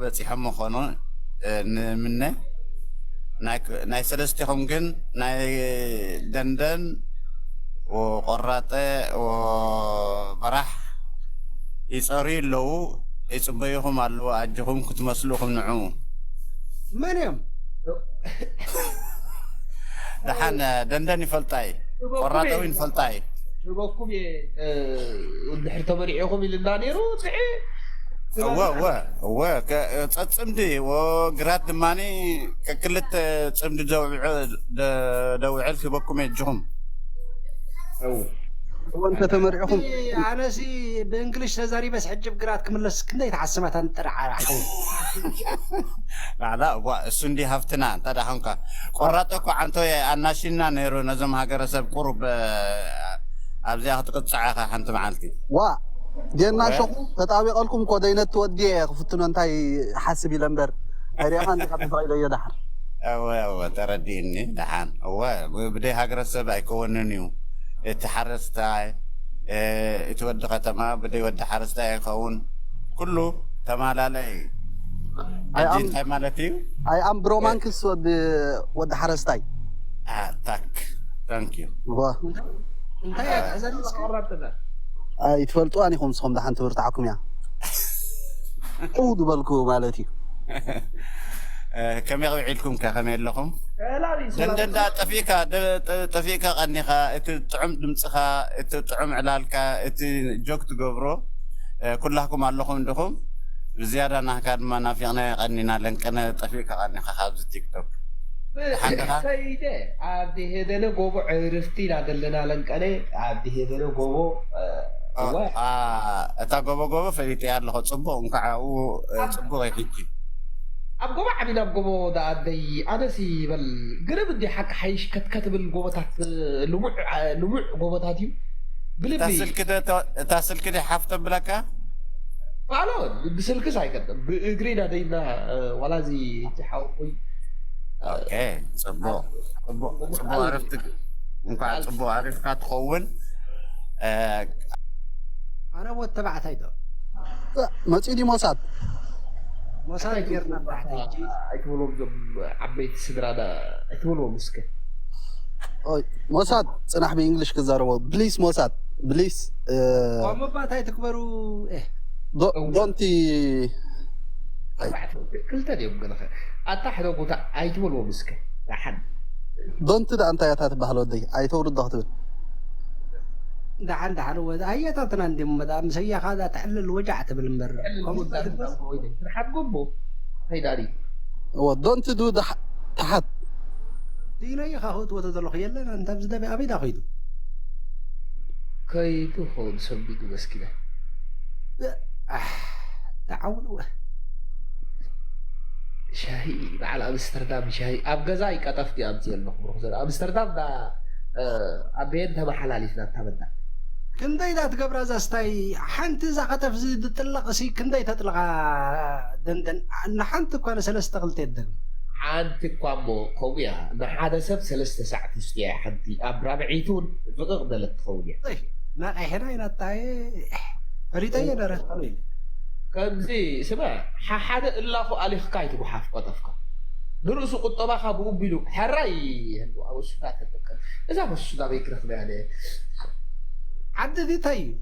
በጺሖም ምኾኑ፣ እ፣ ንምነ። ናይ ክ-፣ ናይ ሰለስቲኹም ግን ናይ ደንደን ወቆራጠ ወበራሕ ይጸሩ ኣለዉ፣ ይጽበዩኹም ኣለዉ። ኣጆኹም ክትመስሉ ኢኹም ንዑ። መን እዮም? ደሓን፣ እ፣ ደንደን ይፈልጣይ፣ ቆራጠ እውን ይፈልጣይ። ሽበኩም እየ፣ እ፣ እንድሕር ተመሪዕኹም ኢልና ነይሩ። ጽዒ እወ እወ እወ ከ-፣ ጸጽምዲ ወግራት ድማኒ ከክልተ ጽምዲ ደውዕ-፣ ደ-፣ ደውዕል ክበኩም የጅኹም። እወ እንተተመሪዕኹም ኣነሲ ብእንግሊሽ ተዛሪበስ ሕጅብ ግራት ክምለስ ክንደይ ተሓስማት ኣንጥርዓራ ሓው። ላዕላ እዋ እሱ እንዲ ሃፍትና እንታ ደሓንካ ቆራጠ እኮ ዓንቶ ኣናሽና ነይሩ ነዞም ሃገረሰብ ቁሩብ፣ እ፣ ኣብዚኣ ክትቅጽዓ ኢኻ ሓንቲ መዓልቲ። ዋ ጌና ሸኹ ተጣቢቐልኩም እኮ ደይነት ትወዲ እየ ክፍትኖ እንታይ ሓስብ ኢለ እምበር ኣይሪእኻ እንዲኻ ተፈቒዶ እዮ ደሓር እወ እወ ተረዲእኒ ደሓን እወ ብ-፣ ብደይ ሃገረሰብ ኣይከወንን እዩ እቲ ሓረስታይ እ፣ እቲ ወዲ ከተማ ብደይ ወዲ ሓረስታይ ኣይኸውን ኩሉ ተማላለ እዩ። ሕጂ እንታይ ማለት እዩ? ኣይ ኣም ብሮማንክስ ወዲ ወዲ ሓረስታይ ታክ ታንክ ዩ። ዋ እንታይ እያ ትሕዘኒ እስከ? ኣይትፈልጡዋን ኢኹም ንስኹም ደሓን ትብርትዓኩም እያ። ቁው ዝበልኩ ማለት እዩ። እ፣ ከመይ ውዒልኩም ከ ከመይ ኣለኹም? ደንደንዳ ጠፊእካ ደ-፣ ጠ-፣ ጠፊእካ ቀኒኻ እቲ ጥዑም ድምፅኻ እቲ ጥዑም ዕላልካ እቲ ጆክ ትገብሮ እ፣ ኩላኩም ኣለኹም እንድኹም ብዝያዳ ናህካ ድማ ናፊቕና ቀኒና ለንቀነ ጠፊእካ ቀኒኻ ካብዚ ቲክቶክ ሓንድኻ ከይደ ኣብ ሄደነ ጎቦ ዕርፍቲ ኢና ዘለና ለንቀነ ኣብ ሄደነ ጎቦ እ፣ እወ አ፣ እታ ጎቦ ጎቦ ፈሊጠያ ኣለኹ ጽቡቕ እንኳዕ ኣብኡ እ፣ ጽቡቕ እዩ ሕጂ ኣብ ጎቦ ዓቢ ናብ ጎቦ ደኣደይ ኣነስ ይበል ግርብ እንዲ ሓቂ ሓይሽ ከትከትብል ጎቦታት ልሙዕ ልሙዕ ጎቦታት እዩ እታ ብልቢ ስልኪ ደ-፣ እታ ስልኪ ደ ሓፍ ተብለካ ባሎ ብስልክስ ኣይቀጥም ብእግሪ ናደይና ዋላ እዚ እቲ ሓወቦይ ኦኬ ጽቡቕ ጽቡቕ ጽቡቕ ዕረፍቲ እንኳዕ ጽቡቕ ዕረፍካ ትኸውን እ፣ ኣረ ወድ ተባዕታይ ዶ መፂኡ ድዩ ሞሳድ ሞሳድ ጌርና ብራሕቲ ሕጂ ኣይትበልዎም ዞም ዓበይቲ ስድራና ኣይትበልዎም እስከ ኦይ ሞሳድ ፅናሕ ብእንግሊሽ ክዛረቦ ብሊስ ሞሳድ ብሊስ ቆመባት ኣይትግበሩ ኤ ዶንቲ ኣርባዕተ ክልተ ድዮም ገለኸ ኣታ ሕደጉታ ኣይትበልዎም እስከ ደሓን ዶንቲ ደኣ እንታይ እያ እታ ትበሃል ወደይ ኣይተውርዶ ክትብል ደሓን ደሓን ወ ኣየታትና እንዲም መጣ ምሰያኻ ዳ ትዕልል ወጃዕ ትብል እምበር ከምኡ ዳ ትግበስ ትርሓት ጎቦ ከይዳሪ እወ ዶንቲ ዱ ተሓት ዲኖ ኢኻ ክእትወቶ ዘለኹ የለን ኣንታ ኣብዚ ደበ ኣበይ ዳ ኸይዱ ከይዱ ኸውን ሰንቢዱ መስኪና ተዓውኑ ሻሂ በዓል ኣምስተርዳም ሻሂ ኣብ ገዛ ይቀጠፍ ድዩ ኣምፅእ ኣለኹ ብሩክ ዘር ኣምስተርዳም ዳ ኣቤን ተመሓላሊፍና እታ በዳ ክንደይ ዳ ትገብራ እዛ ስታይ ሓንቲ እዛ ከተፍ ዝጥለቕ ሲ ክንደይ ተጥልቓ ደንደን ንሓንቲ እኳ ንሰለስተ ክልተ የደግም ሓንቲ እኳ እሞ ከምኡ እያ ንሓደ ሰብ ሰለስተ ሳዕ ትስትያ ሓንቲ ኣብ ራብዒቱ እውን ፍቕቕ ደለት ትኸውን እያ ነቒሕና ኢና ጣየ ፈሊጠዮ ነረትሉ ኢለ ከምዚ ስማ ሓሓደ እላኹ ኣሊኽካ ኣይትጉሓፍ ቀጠፍካ ንርእሱ ቁጠባኻ ብኡ ቢሉ ሕራይ ይህሉ ኣብ እሱዳ ተጠቀም እዛ በሱዳ በይክረኽበያ ነ ዓዲ እንታይ እዩ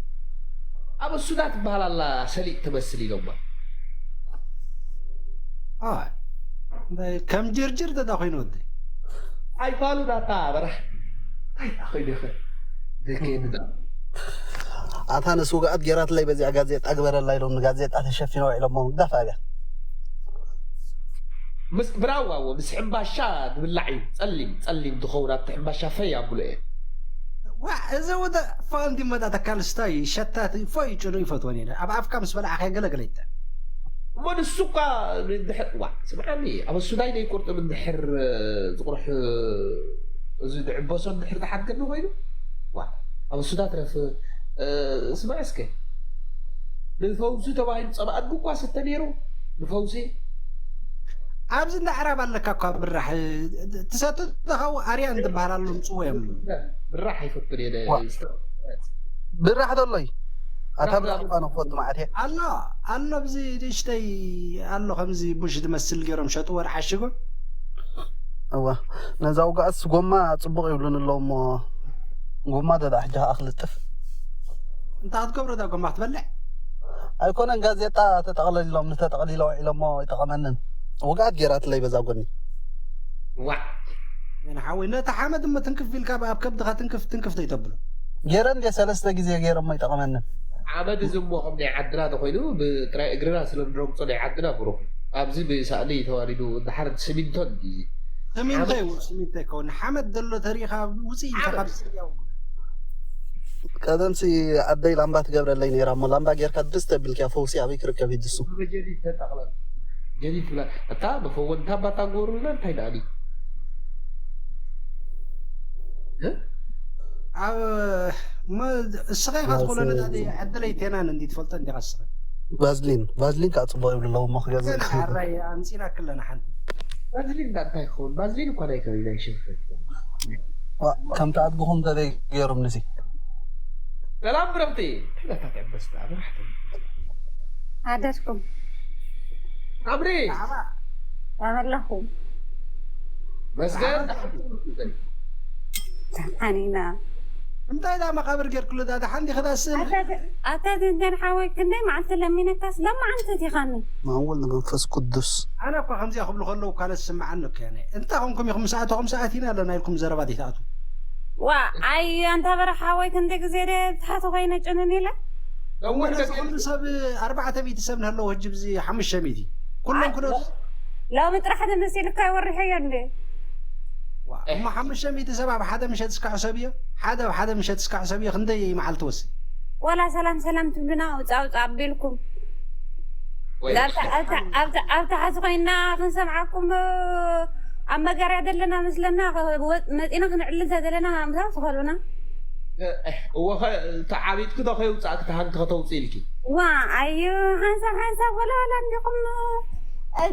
ኣብ እሱዳ ትበሃል ኣላ ሰሊጥ ትመስል ኢሎማ ኣይ፣ እንታይ ከም ጅርጅር ተዳ ኮይኑ ወዲ ኣይፋሉ ዳታ በራሕ እንታይ ኮይኑ ይኸ ደከ ንዳ ኣታ ነስውግኣት ጌራትለይ በዚኣ ጋዜጣ ግበረላ ኢሎም ንጋዜጣ ተሸፊኖ ውዒሎሞ ጋፋ እያ ምስ ብራዋ እዎ ምስ ሕምባሻ ዝብላዕ እዩ ጸሊም ጸሊም ዝኸውን ኣብቲ ሕምባሻ ፈይ ኣብሎ እየ ዋ እዚ ወደ ፋንዲ መጣ ተካል ስታይ ሸታት ፎይ ጭኑ ይፈትወን እየ ኣብ ኣፍካ ምስ በላዕካ ገለገለ ይተ እሞ ንሱ እኳ ንድሕር ዋ ስምዓኒ ኣብ ሱዳይ ደይቁርጥም እንድሕር ዝቁርሕ እዚ ድዕበሶ እንድሕር ዝሓድገኒ ኮይኑ ዋ ኣብ ሱዳ ትረፍ ስማዕ እስከ ንፈውሲ ተባሂሉ ጸባ ኣድጉ እኳ ስተ ነይሩ ንፈውሲ ኣብዚ እንዳ ዕራብ ኣለካ እኳ ብራሕ ትሰቱ ተኻው ኣርያን ትበሃል ኣሎ ምፅዎ እዮም ብራሕ ኣይፈቱን እየ ብራሕ ደሎይ ኣታ ብዛዕባ ንክፈቱ ማለት እየ። ኣሎ ኣሎ ብዚ ንእሽተይ ኣሎ ከምዚ ቡሽ ዝመስል ገይሮም ሸጥዎ ሓሽጎ። እዋ ነዛ ውጋኣስ ጎማ ጽቡቕ ይብሉን ኣለዉ እሞ ጎማ ደዳ ሕጂ ከዓ ክልጥፍ እንታይ ክትገብሮ እዛ ጎማ ክትበልዕ? ኣይኮነን ጋዜጣ ተጠቕለሊሎም ንተጠቕሊሎ ውዒሎሞ ይጠቐመንን ውጋኣት ገይራትለይ በዛ ጎኒ ዋዕ ወይነ ሓወይ ነቲ ሓመድ እሞ ትንክፍ ኢልካ ኣብ ከብድኻ ትንክፍ ትንክፍ ተይተብሎ። ገይረ እንደ ሰለስተ ግዜ ገይረሞ ይጠቐመንን ሓመድ እዚ እሞ ከም ናይ ዓድና ተኮይኑ ብጥራይ እግርና ስለ ንረግጾ ናይ ዓድና ብሩክ ኣብዚ ብሳእሊ ተዋሪዱ ድሓር ስሚንቶን እዩ ስሚንቶ እዩ ስሚንቶ ይከውን ሓመድ ዘሎ ተሪኻ ውፅእ ኢልካ ካብ ስርያው ቀደምሲ ኣደይ ላምባ ትገብረለይ ነይራ እሞ ላምባ ጌርካ ድስ ተቢልካ ፈውሲ ኣበይ ክርከብ ሂጅሱ ብጀዲድ ተጠቕለል ጀዲድ ትብላ እታ ብፈወንታ ባታ ጎሩልና እንታይ ደኣሊ ኣብ እሞ እስኻ ኢኻ ትኽእሎ ነዳዲ ዕድለይ ቴናን እንዲ ትፈልጦ እንዲኻ እስኻ ቫዝሊን ቫዝሊን ከዓ ፅቡቅ ይብሉ ኣለዉ እሞ ክገዝእ ገና ሓራይ ኣምፂና ክለና ሓንቲ ባዝሊን ዳ እንታይ ክኸውን ባዝሊን እኳ ናይ ከበቢ ናይ ሽንፈት ከምቲ ኣድግኹም ተዘይገይሩም ንሲ ሰላም ብረምቲ ተጋታት ያበስታ ብራሕቲ ኣደስኩም ኣብሪ ኣበለኹም መስገን ሓኒና እንታይ ዳ መቃብር ጌርክሉ ዳ ሓንቲ ከዳ ስእል ኣታ ድንገን ሓወይ ክንደይ መዓልቲ ለሚነካስ ለማዓንቲ ዲኻኒ ማን ወልድ መንፈስ ቅዱስ ኣነ እኳ ከምዚኣ ክብሉ ከለዉ እኳ ለስምዓኒ እኮ እያ እንታይ ኮንኩም ኢኹም ምስ ኣተኹም ሰዓት ኢና ኣለና ኢልኩም ዘረባ ዘይትኣትዉ ዋ ኣይ ኣንታ በረኻ ሓወይ ክንደይ ግዜ ደ ብታሕቲ ኮይነ ጭንን ኢለ እሞ ነዚ ኩሉ ሰብ ኣርባዕተ ሚእቲ ሰብ ንህለዉ ህጂ ብዚ ሓሙሽተ ሚእቲ ኩሎም ክነሱ ሎሚ ጥራሕ ተመሲልካ ይወርሐዮ እንደ እሞ ሓሙሽተ ሚእቲ ሰብ ኣብ ሓደ ምሸት እስካዕ ሰብ እዮ ሓደ ኣብ ሓደ ምሸት እስካዕ ሰብ እዮ ክንደይ መዓልቲ ወስድ ወላ ሰላም ሰላም ትብሉና ውፃ ውፃ ኣቢልኩም ኣብ ታሕቲ ኮይና ክንሰምዓኩም ኣብ መጋርያ ዘለና መስለና መፂና ክንዕልል ዘለና ምሳብ ትኸሉና እወ ተዓቢጥኪ ዶ ከየውፃእኪ ተሃንኪ ከተውፅእ ኢልኪ ዋ ኣዩ ሓንሳብ ሓንሳብ ወላ ወላ እንዲኹም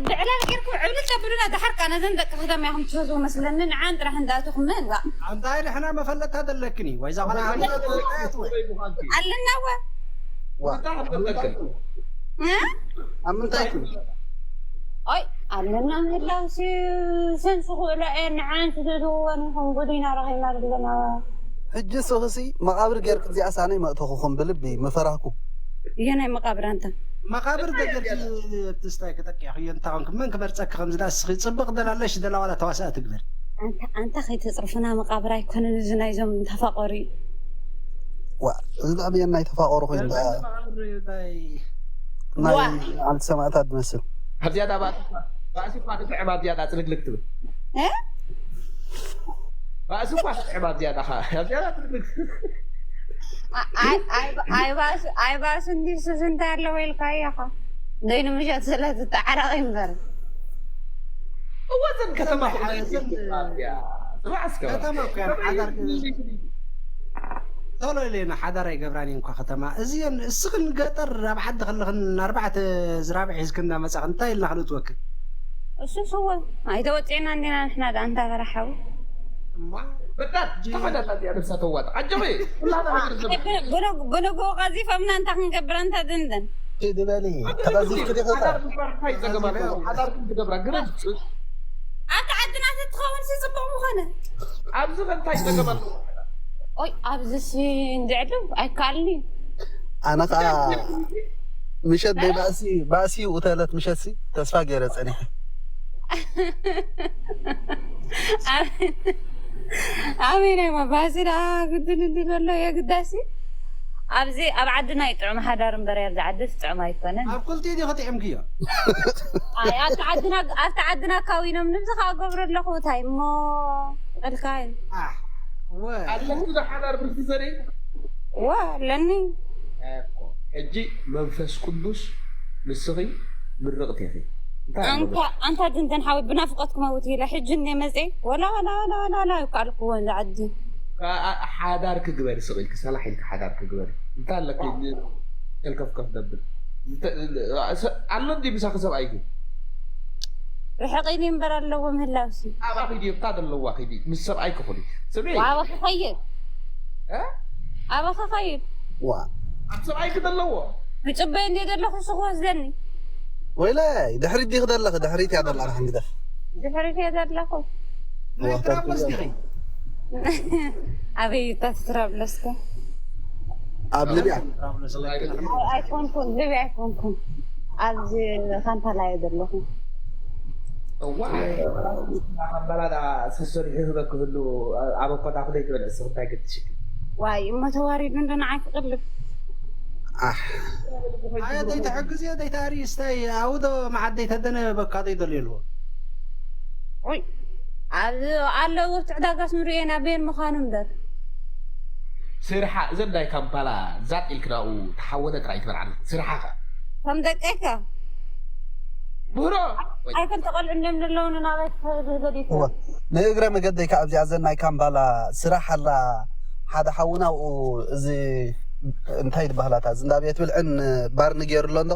ብዕላል ጌርኩም ዕብልል ተብሉና ድሓር ካ ነዘን ደቂ ከተማ ኢኹም ትፈትዉ መስለኒ ንዓን ጥራሕ እንዳእትኹም ዋ እንታይ ንሕና መፈለጥታ ዘለክኒ ወይዛ ቆልዓ ኣለና ዋ ኣብ ምንታይ ኦይ ኣለና ምህላው ሰንሱ ክእሎ እየ ንዓን ትትእትውወን ኢኹም ጉዱይና ረኺብና ዘለና ሕጂ ስኽሲ መቓብር ጌርክ እዚኣ ሳነይ መእተኹኹም ብልቢ ምፈራህኩ እየ ናይ መቓብር ኣንተ መቓብር ደገርኪ ትስታይ ክጠቅያ ክዮ እንታኾንክ መን ክመርፀኪ ከምዚ ዳ እስኺ ፅብቕ ደላለሽ ደላዋላ ተዋስኣ ትግበር ኣንታ ከይተፅርፍና መቓብር ኣይኮነን እዚ ናይዞም ተፋቀሩ እዩ ዋ እዚ ዳዕብየን ናይ ተፋቀሩ ኮይኑ ናይ ዓልቲ ሰማእታት ዝመስል ኣብዚኣ ዳ ባእሲ እኳ ትጥዕም ኣብዚኣ ዳ ፅልግልግ ትብል ባእሲ እኳ ትጥዕም ኣብዚኣ ዳ ኣብዚኣ ዳ ፅልግልግ ኣይባእሱ እንዲሱስ እንታይ ኣለዎ ኢልካ ኢኻ ደይኑ ምሸት ስለ ዝተዓረቕ እምበር እወ ዘን ከተማ ከተማ እኮ ሓዳር ቶሎ ኢለ ሓዳር ኣይገብራን እኳ ከተማ እዚን እስኽን ገጠር ኣብ ዓዲ ከለኽን ኣርባዕተ ዝራብዕ ሒዝክን እናመፃኽን እንታይ ኢልና ክንእትወክን እሱ ስወ ኣይተወፅዕና እንዲና ንሕና ዳ እንታ በረሓዊ በጣም ተፈዳታ እዚኣ ነብሳ ተዋጥ ዓጀበ ኩላና ነገር ዘብ ብንግኡ ቀዚፎምና እንታ ክንገብር እንታ ድንድን ሂድ በሊ ተቐዚፍክ ዲኺ ሓዳር ምግባር እንታይ ፀገም ኣለዎ ሓዳር ግን ትገብራ ግን ኣብቲ ዓድና ተትኸውን ሲ ፅቡቕ ምኾነ ኣብዚ ከ እንታይ ፀገም ኣለዎ ኦይ ኣብዚ ሲ እንድዕሉ ኣይከኣልን እዩ ኣነ ከዓ ምሸት ደይ ባእሲ ባእሲ ውተለት ምሸት ሲ ተስፋ ገይረ ፀኒሐ ኣበይ ናይ መባሲ ደኣ ግድን እንዲ ዘሎ የግዳሲ ኣብዚ ኣብ ዓድና ይጥዑም ሓዳር እምበር ኣብዚ ዓዲ ትጥዑም ኣይኮነን ኣብ ክልቲኡ ዲኺ ጥዕምክዮ ኣይ ኣብቲ ዓድና ኣብቲ ዓድና ካዊኖም ንምዚ ከዓ ገብሩ ኣለኹ እንታይ እሞ በልካ እዩ ኣሕ ወ ኣለኪ ዶ ሓዳር ብርኪ ዘርኢ ወ ኣለኒ እኮ ሕጂ መንፈስ ቅዱስ ንስኺ ምርቕቲ ኢኺ እንታይ ኣሎ ኣንታ ኣንታ ድንተን ሓወይ ብናፍቆት ክመውት ኢለ ሕጂ እንደ መፅየ ወላ ወላ ወላ ወላ ወላ ይከኣልክዎ እዚ ዓዲ ከኣ ሓዳር ክግበር ስቕ ኢልኪ ሰላሕ ኢልኪ ሓዳር ክግበር እንታይ ኣለኪ ተልከፍከፍ ደብል ዝተ- ስ- ኣሎ እንዲ ምሳኺ ሰብኣይኪ ርሕቕ ኢሉ እምበር ኣለዎ ምህላውሲ ኣባኺ ድዮ እታ ዘለዋ ኺዲ ምስ ሰብኣይኪ ኹዲ ስምዒ ኣበ ክኸይድ እ? ኣበ ክኸይድ ዋ ኣብ ሰብኣይኪ ዘለዎ። ይፅበይ እንደ ዘለኹ እሱ ክወስደኒ። ወይለይ ድሕሪት ዲኺ ዘለኺ? ድሕሪት እያ ዘላ ንሓን ግደፍ። ድሕሪት እየ ዘለኹ። ናይ ጥራብሎስ ዲኺ? ኣበይ እታ ትራብለስከ? ኣብ ሊብያ። ኣይኮንኩን፣ ሊብያ ኣይኮንኩን። ኣብዚ ካምፓላ እየ ዘለኹ። እዋ ካምባላ ዳ ሰሰሪሑ ህበ ክህሉ ኣብ ኣኮዳ ክደይ ትበልዕ ስኽ እንታይ ገድሽክ? ዋይ እሞ ተዋሪዱ እንዶ ንዓይ ክቕልብ። ኣሕ ኣየ ዘይተሐግዝዮ ዘይተኣርዩ ስታይ ኣውዶ መዓደይ ተደነ በካ ዘይደልየልዎ ኦይ ኣብዚ ኣለዉ ኣብቲ ዕዳጋስ ንርእየና ቤን ምዃኑ እምበር። ስርሓ እዘን ናይ ካምፓላ ዛጥ ኢልክ ናብኡ ተሓወለ ጥራይ ትበልዓ ኣለኹ። ስርሓ ከ ከም ደቀይከ ምህሮ ኣይክልተ ቆልዑ እንደም ዘለውኒ ናበይ ክኸይድ ገዲት እወ ንእግረ መገደይ ከዓ ኣብዚኣ ዘን ናይ ካምባላ ስራሕ ኣላ ሓደ ሓውና ኣብኡ እዚ እንታይ ዝበሃላታ እዚ እንዳቤት ብልዕን ባር ንገይሩ ኣሎ እንዶ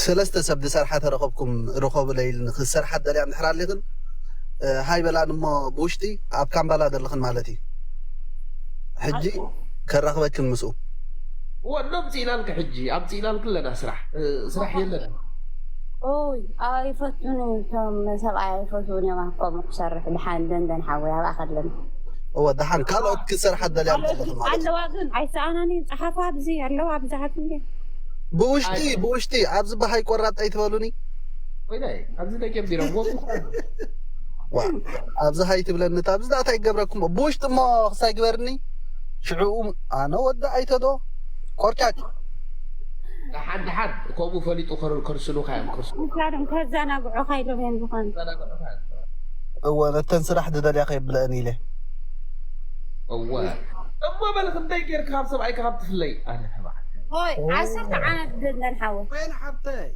ሰለስተ ሰብ ዝሰርሓ ተረኸብኩም ርኸቡለይ ኢልኒ ክሰርሓ ደልያ እንድሕር ኣሊኽን ሃይ በላን እሞ ብውሽጢ ኣብ ካምባላ ዘለኽን ማለት እዩ ሕጂ ከራኽበክን ምስኡ ወዶ ኣምፅእናልክ ሕጂ ኣምፅእናልክ ኣለና ስራሕ ስራሕ የለን ኦይ ኣይፈቱን እዮም እቶም ሰብኣይ ኣይፈትውን እዮም ኣብ ከምኡ ክሰርሕ ድሓን ደንደን ሓወይ ኣብኣ ከለና እወ ደሓን ካልኦት ክሰርሓ ደልያ ኣለኽን ማለት እዩ ኣለዋ ግን ኣይሰኣናን እዩ ፀሓፋ ኣብዚ ኣለዋ ብዙሓት እንዲ ብውሽጢ ብውሽጢ ኣብዚ በሃይ ቆራጥ ኣይትበሉኒ ወይናይ ኣብዚ ደገም ቢሮም ወ ዋ ኣብዚ ሃይ ትብለኒ ኣብዚ ዳታ ይገብረኩም ብውሽጢ እሞ ክሳይ ግበርኒ ሽዕኡ ኣነ ወዲ ኣይተዶ ቆርጫጭ ደሓን ደሓን ከምኡ ፈሊጡ ከር- ከርስኑኻ እዮም ከርስኑ ምሳዶም ከዘናግዑኻ ኢሎም እዮም ዝኾኑ እወ ነተን ስራሕ ዝደልያ ከየብለአን ኢለ እወ እሞ በል ክንደይ ጌርካ ካብ ሰብኣይካ ካብ ትፍለይ ኣነ ተባዕት ኦይ ዓሰርተ ዓመት ደንደን ሓወ ወይን ሓብተይ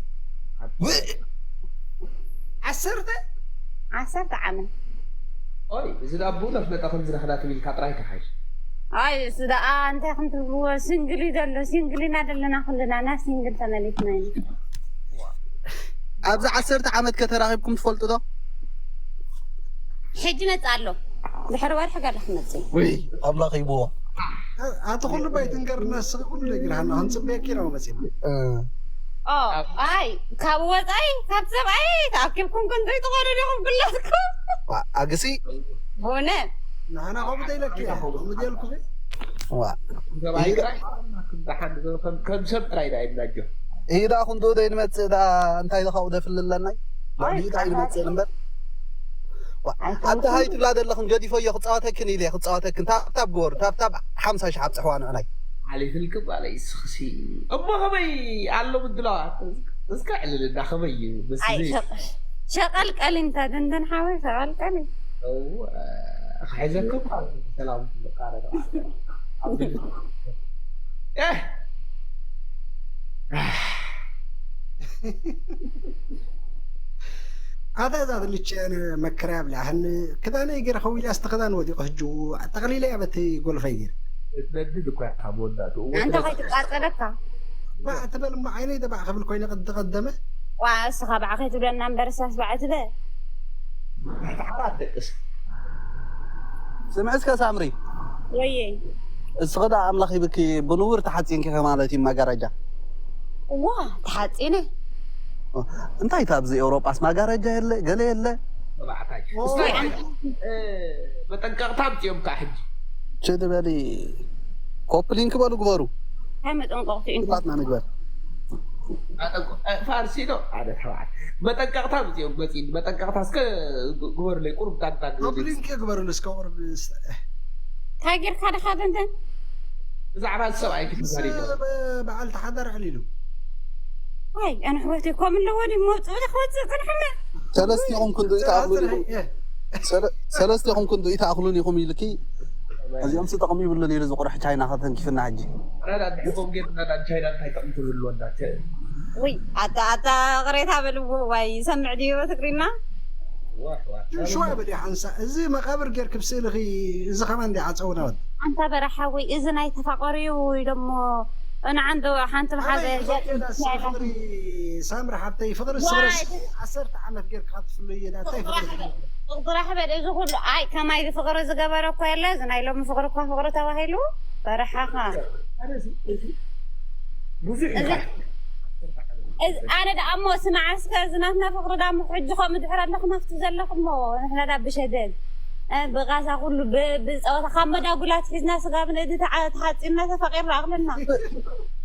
ዓሰርተ ዓሰርተ ዓመት ኦይ እዚ ዳቡ ነፍለጠ ከምዚ ንኽዳ ትብል ኢልካ ጥራይ ክሓይሽ ኣይ እሱ ደኣ እንታይ ከም ትብልዎ ሲንግል እዩ ዘሎ ሲንግል ኢና ዘለና ኩልና ናብ ሲንግል ተመሊስና ኢና ኣብዚ ዓሰርተ ዓመት ከተራኺብኩም ትፈልጡ ዶ ሕጂ መጽእ ኣሎ ድሕሪ ወርሒ ገለ ክመጽእ እዩ ውይ ኣምላኽ ይብዎ ኣቲ ኩሉ ባይትንገርና ስኺ ኩሉ ነጊርሃና ክንጽበየኪ ኢና መጺና ኦ ኣይ ካብ ወጻኢ ካብ ሰብኣይ ተኣኪብኩም ክንደይ ትኾኑ ዲኹም ግለትኩም ኣግሲ ብእውነት ንሕና ከምኡ ተይለኪ ከምኡ ደልኩ ሰብኣይ ጥራይ ከም ሰብ ጥራይ ዳ ይናጆ ይህ ዳ ክንዱ ደይ ንመጽእ ዳ እንታይ ዝኸው ደፍልለናይ ይህ ዳ ይመጽእ እምበር ኣንተ ሃይ ትብላ ዘለኽን ገዲፎዮ ክጻወተክን ኢለ ክጻወተክን ታብታብ ግበሩ ታብታብ ሓምሳ ሺሕ ኣብፅሕዋ ንዕናይ ሓሊፍልክም ኣለ ይስኽሲ እሞ ከመይ ኣሎ ምድላዋት እስከ ዕልልና ከመይ እዩ ምስ ኣይ ሸቐልቀል እንተ ደንደን ሓወይ ሸቐልቀል ክሕዘኩም ሰላም ትቃረብ ኣታ እዛ ትልቸ መከራ ብላህን ክዳነይ ገይረ ከዊላ ስቲ ክዳን ወዲቑ ሕጂ ጠቕሊለ እያ በቲ ጎልፈይ ገይረ ትነድድ እኳ ኢኻ መወዳእትኡ ኣንታ ከይትቃጸለካ ባዕ ትበል እሞ ዓይነይ ደባዕ ክብል ኮይነ ቅዲ ቀደመ ዋ እስኻ ባዕ ከይትብለና እምበር ሳስ ባዕ ትበል ተሓራት ደቅስ ስምዒ እስከ ሳምሪ ወየ እስኺ ዳ ኣምላኽ ይብኪ ብንውር ተሓፂንኪ ማለት እዩ መጋረጃ ዋ ተሓፂነ እንታይ ታብዚ ኤውሮጳስ መጋረጃ የለ ገለ የለ ተባዕታይ መጠንቀቕታ ኣምፅኦም ከዓ ሕጂ ችድ በሊ ኮፕሊንክ በሉ ግበሩ እንታይ መጠንቀቕቲ እዩ ፋትና ንግበር ፋርሲ ዶ ሓደ ተባዕት መጠንቀቕታ ምፅኦም መፂ መጠንቀቕታ እስከ ግበሩለይ ቁሩብ ዳንታ ኮፕሊንክ ግበሩሉ እስከ ቁሩብ እንታይ ጌርካ ድኻ ደንደን ብዛዕባ ሰብኣይ ክትዛሪ በዓል ተሓዳር ዕሊሉ ኣይ ኣነ ኣሕዋተይ ከም ኣለዎ ድዩ መውፅኡ ክወፅእ ፅንሕና ሰለስቲኹም ክንዱ ይተኣኽሉን ኢኹም ሰለስቲኹም ክንዱ ይተኣኽሉን ኢኹም ኢልኪ እዚኦም ሲ ጠቕሚ ይብሉን ኢሉ ዝቑርሕ ቻይና ከተንኪፍና ሕጂ ረዳድሕፎም ጌርና ዳን ቻይና እንታይ ጠቕሚ ትብልዎ እንዳተ ውይ ኣታ ኣታ ቅሬታ በልዎ ዋይ ይሰምዕ ድዮ ትግሪና ሽዋ በል ሓንሳ እዚ መቃብር ጌርክ ብስእልኺ እዚ ከማን እንዲ ዓፀውና ወድ ኣንታ በረሓ ወይ እዚ ናይ ተፋቀሪዩ ወይ ደሞ እንዓንዶ ሓንቲ ብሓደ ፍቅሪ ሳምሪ ሓብተይ ፍቅሪ ስረስ ዓሰርተ ዓመት ጌርካ ካብ ትፍለየ ዳ እንታይ ፍቅሪ ፍቅሪ ሕበል እዚ ኩሉ ኣይ ከማይ ፍቅሪ ዝገበረ እኮ የለ እዚ ናይ ሎሚ ፍቅሪ እኳ ፍቅሪ ተባሂሉ በረሓኻ ብዙሕ እዩ። እዚ ኣነ ደኣ እሞ ስማዕ እስከ፣ እዚ ናትና ፍቕሪ ደኣ እሞ ሕጂ ከምኡ ድሕር ኣለኹም ኣብቲ ዘለኹም እሞ፣ ንሕና ደኣ ብሸደድ፣ እ፣ ብቓሳ ኩሉ፣ ብ-፣ ብጸወታ ካብ መዳጉላት ሒዝና ስጋ ብንእዲ ተዓ-፣ ተሓጺንና ተፈቒርና ኣቕልልና።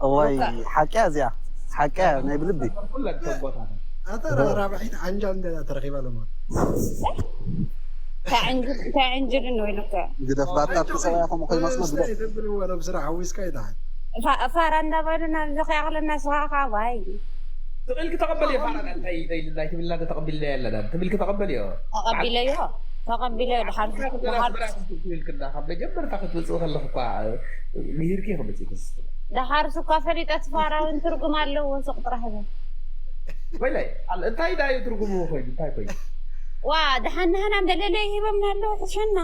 እዋይ፣ ሓቂ እያ እዚኣ፣ ሓቂ እያ ናይ ብልቢ። ኩለን ተቦታታት ኣታ ራባሒት ዓንጃ እንደ ተረኺባ ለማ ተዕንጅልን ወይ ልከ ግደፍ ባታ ኣብቲ ሰብኣይ ከምኡ ከይመስሎ ግደፍ። ተብልዎ ናብ ስራሕ ሓዊስካ ይትሓል። ፋ-፣ ፋራ እንዳበሉ ናብ ዝኸ ያቕለና ስኻ ኻባይ ትኽእል ክተቐበል እየ። ፋራ እንታይ ኢልና ትብልና ተቐቢልና ኣለና ትብል ክተቐበል እዮ። ተቐቢለዮ፣ ተቐቢለዮ። ድሓር ድሓር ትብልና ካብ መጀመርታ ክትመፅእ ከለኹ እኳ ምሂርኪ ክመፅእ ክስ ድሓር ስኳ ፈሊጠ ትፋራውን ትርጉም ኣለዎ። ሱቕ ጥራሕ በል። ወይላይ ኣል- እንታይ ዳዩ ትርጉሙ ኮይኑ እንታይ ኮይኑ? ዋ፣ ድሓን ንሃና መለለይ ሂቦምና ኣለዉ። ሕሸና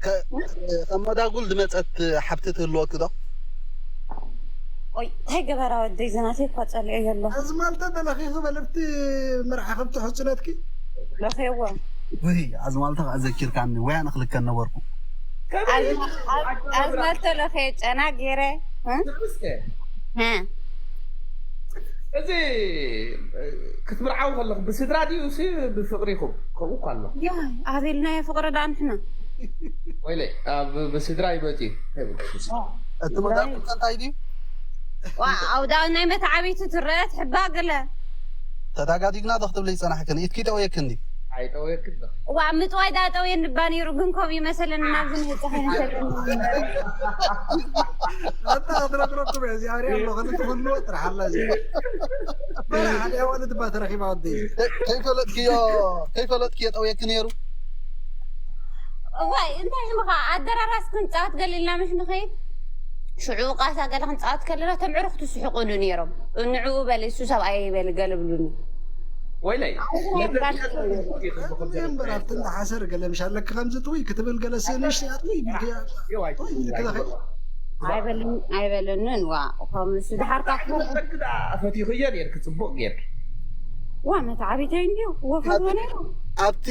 ከ- ካብ መዳጉል ዝመፀት ሓብቲ ትህልወኪ ዶ? ኦይ፣ እንታይ ገበራ ወደይ፣ ዘናተይ እኳ ጸሊኦ ዘሎ። ኣዝማልተ ተለኺኺ በለብቲ መርዓ ከምቲ ሕፅነትኪ ለኺዎ። ውይ ኣዝማልተ ከዓ ዘኪርካኒ፣ ወያ ንክልከን ነበርኩ። ከመይ ኣዝማልተ ለኺ ጨና ገይረ። እ? ትርምስከ እ። እዚ ክትምርዓው ከለኹ ብስድራ ድዩ ሲ ብፍቅሪኹም ከምኡ እኳ ኣሎ ያ፣ ኣቤልናዮ ፍቅሪ ዳ ንሕና። ወይለ ኣብ ብስድራ ይመፅእ እዩ። እቲ መዳጉል እንታይ ድዩ? ዋ፣ ኣውዳ ናይ መተዓቢቱ ትረአ ትሕባ ገለ። ተዳጋዲግና ዶ ክትብለይ ጸናሕክን? ኢትኪ ጠውየክን ድዩ? ኣይጠወየክን ዶ ዋ፣ ምጥዋይ ዳ ጠውየ ንባ ነይሩ፣ ግን ከምኡ ይመሰለኒ ናብዚ ናይ ጸሓይ ንሰለኒ። ኣታ ክትረክረኩም እያ እዚኣ ሪኣ ኣሎ ከነ ትኽልዎ ጥራሕ ኣላ እዚኣ በላ ሓደ ኣዋልድ ባ ተረኺባ ወደይ ከይፈለጥክዮ ከይፈለጥክዮ ጠውየክ ነይሩ። እዋይ፣ እንታይ ኢልኻ ኣደራራስ ክንጻወት ገሊልና ምሽ ንኸይድ ሽዑ ቃሳ ገለ ክንጻወት ከለና ተምዕሩ ክትስሕቁሉ ነይሮም። ንዕኡ በል እሱ ሰብኣይ ይበል ገለ ብሉኒ። ወይለይ እምበር ኣብቲ እንዳ ሓሰር ገለ ምሽ ኣለኪ ከምዚ ጥውይ ክትብል ገለ ስንሽ ጥውይ ኢልክያ ጥውይ ኢልክያ ኣይበልን ኣይበለንን ዋ። ከም እሱ ድሓር ካብ ፈትኽዮ ነርኪ ጽቡቅ ጌርኪ ዋ መተዓቢተይ እንዲዩ ወፈር ወነ ኣብቲ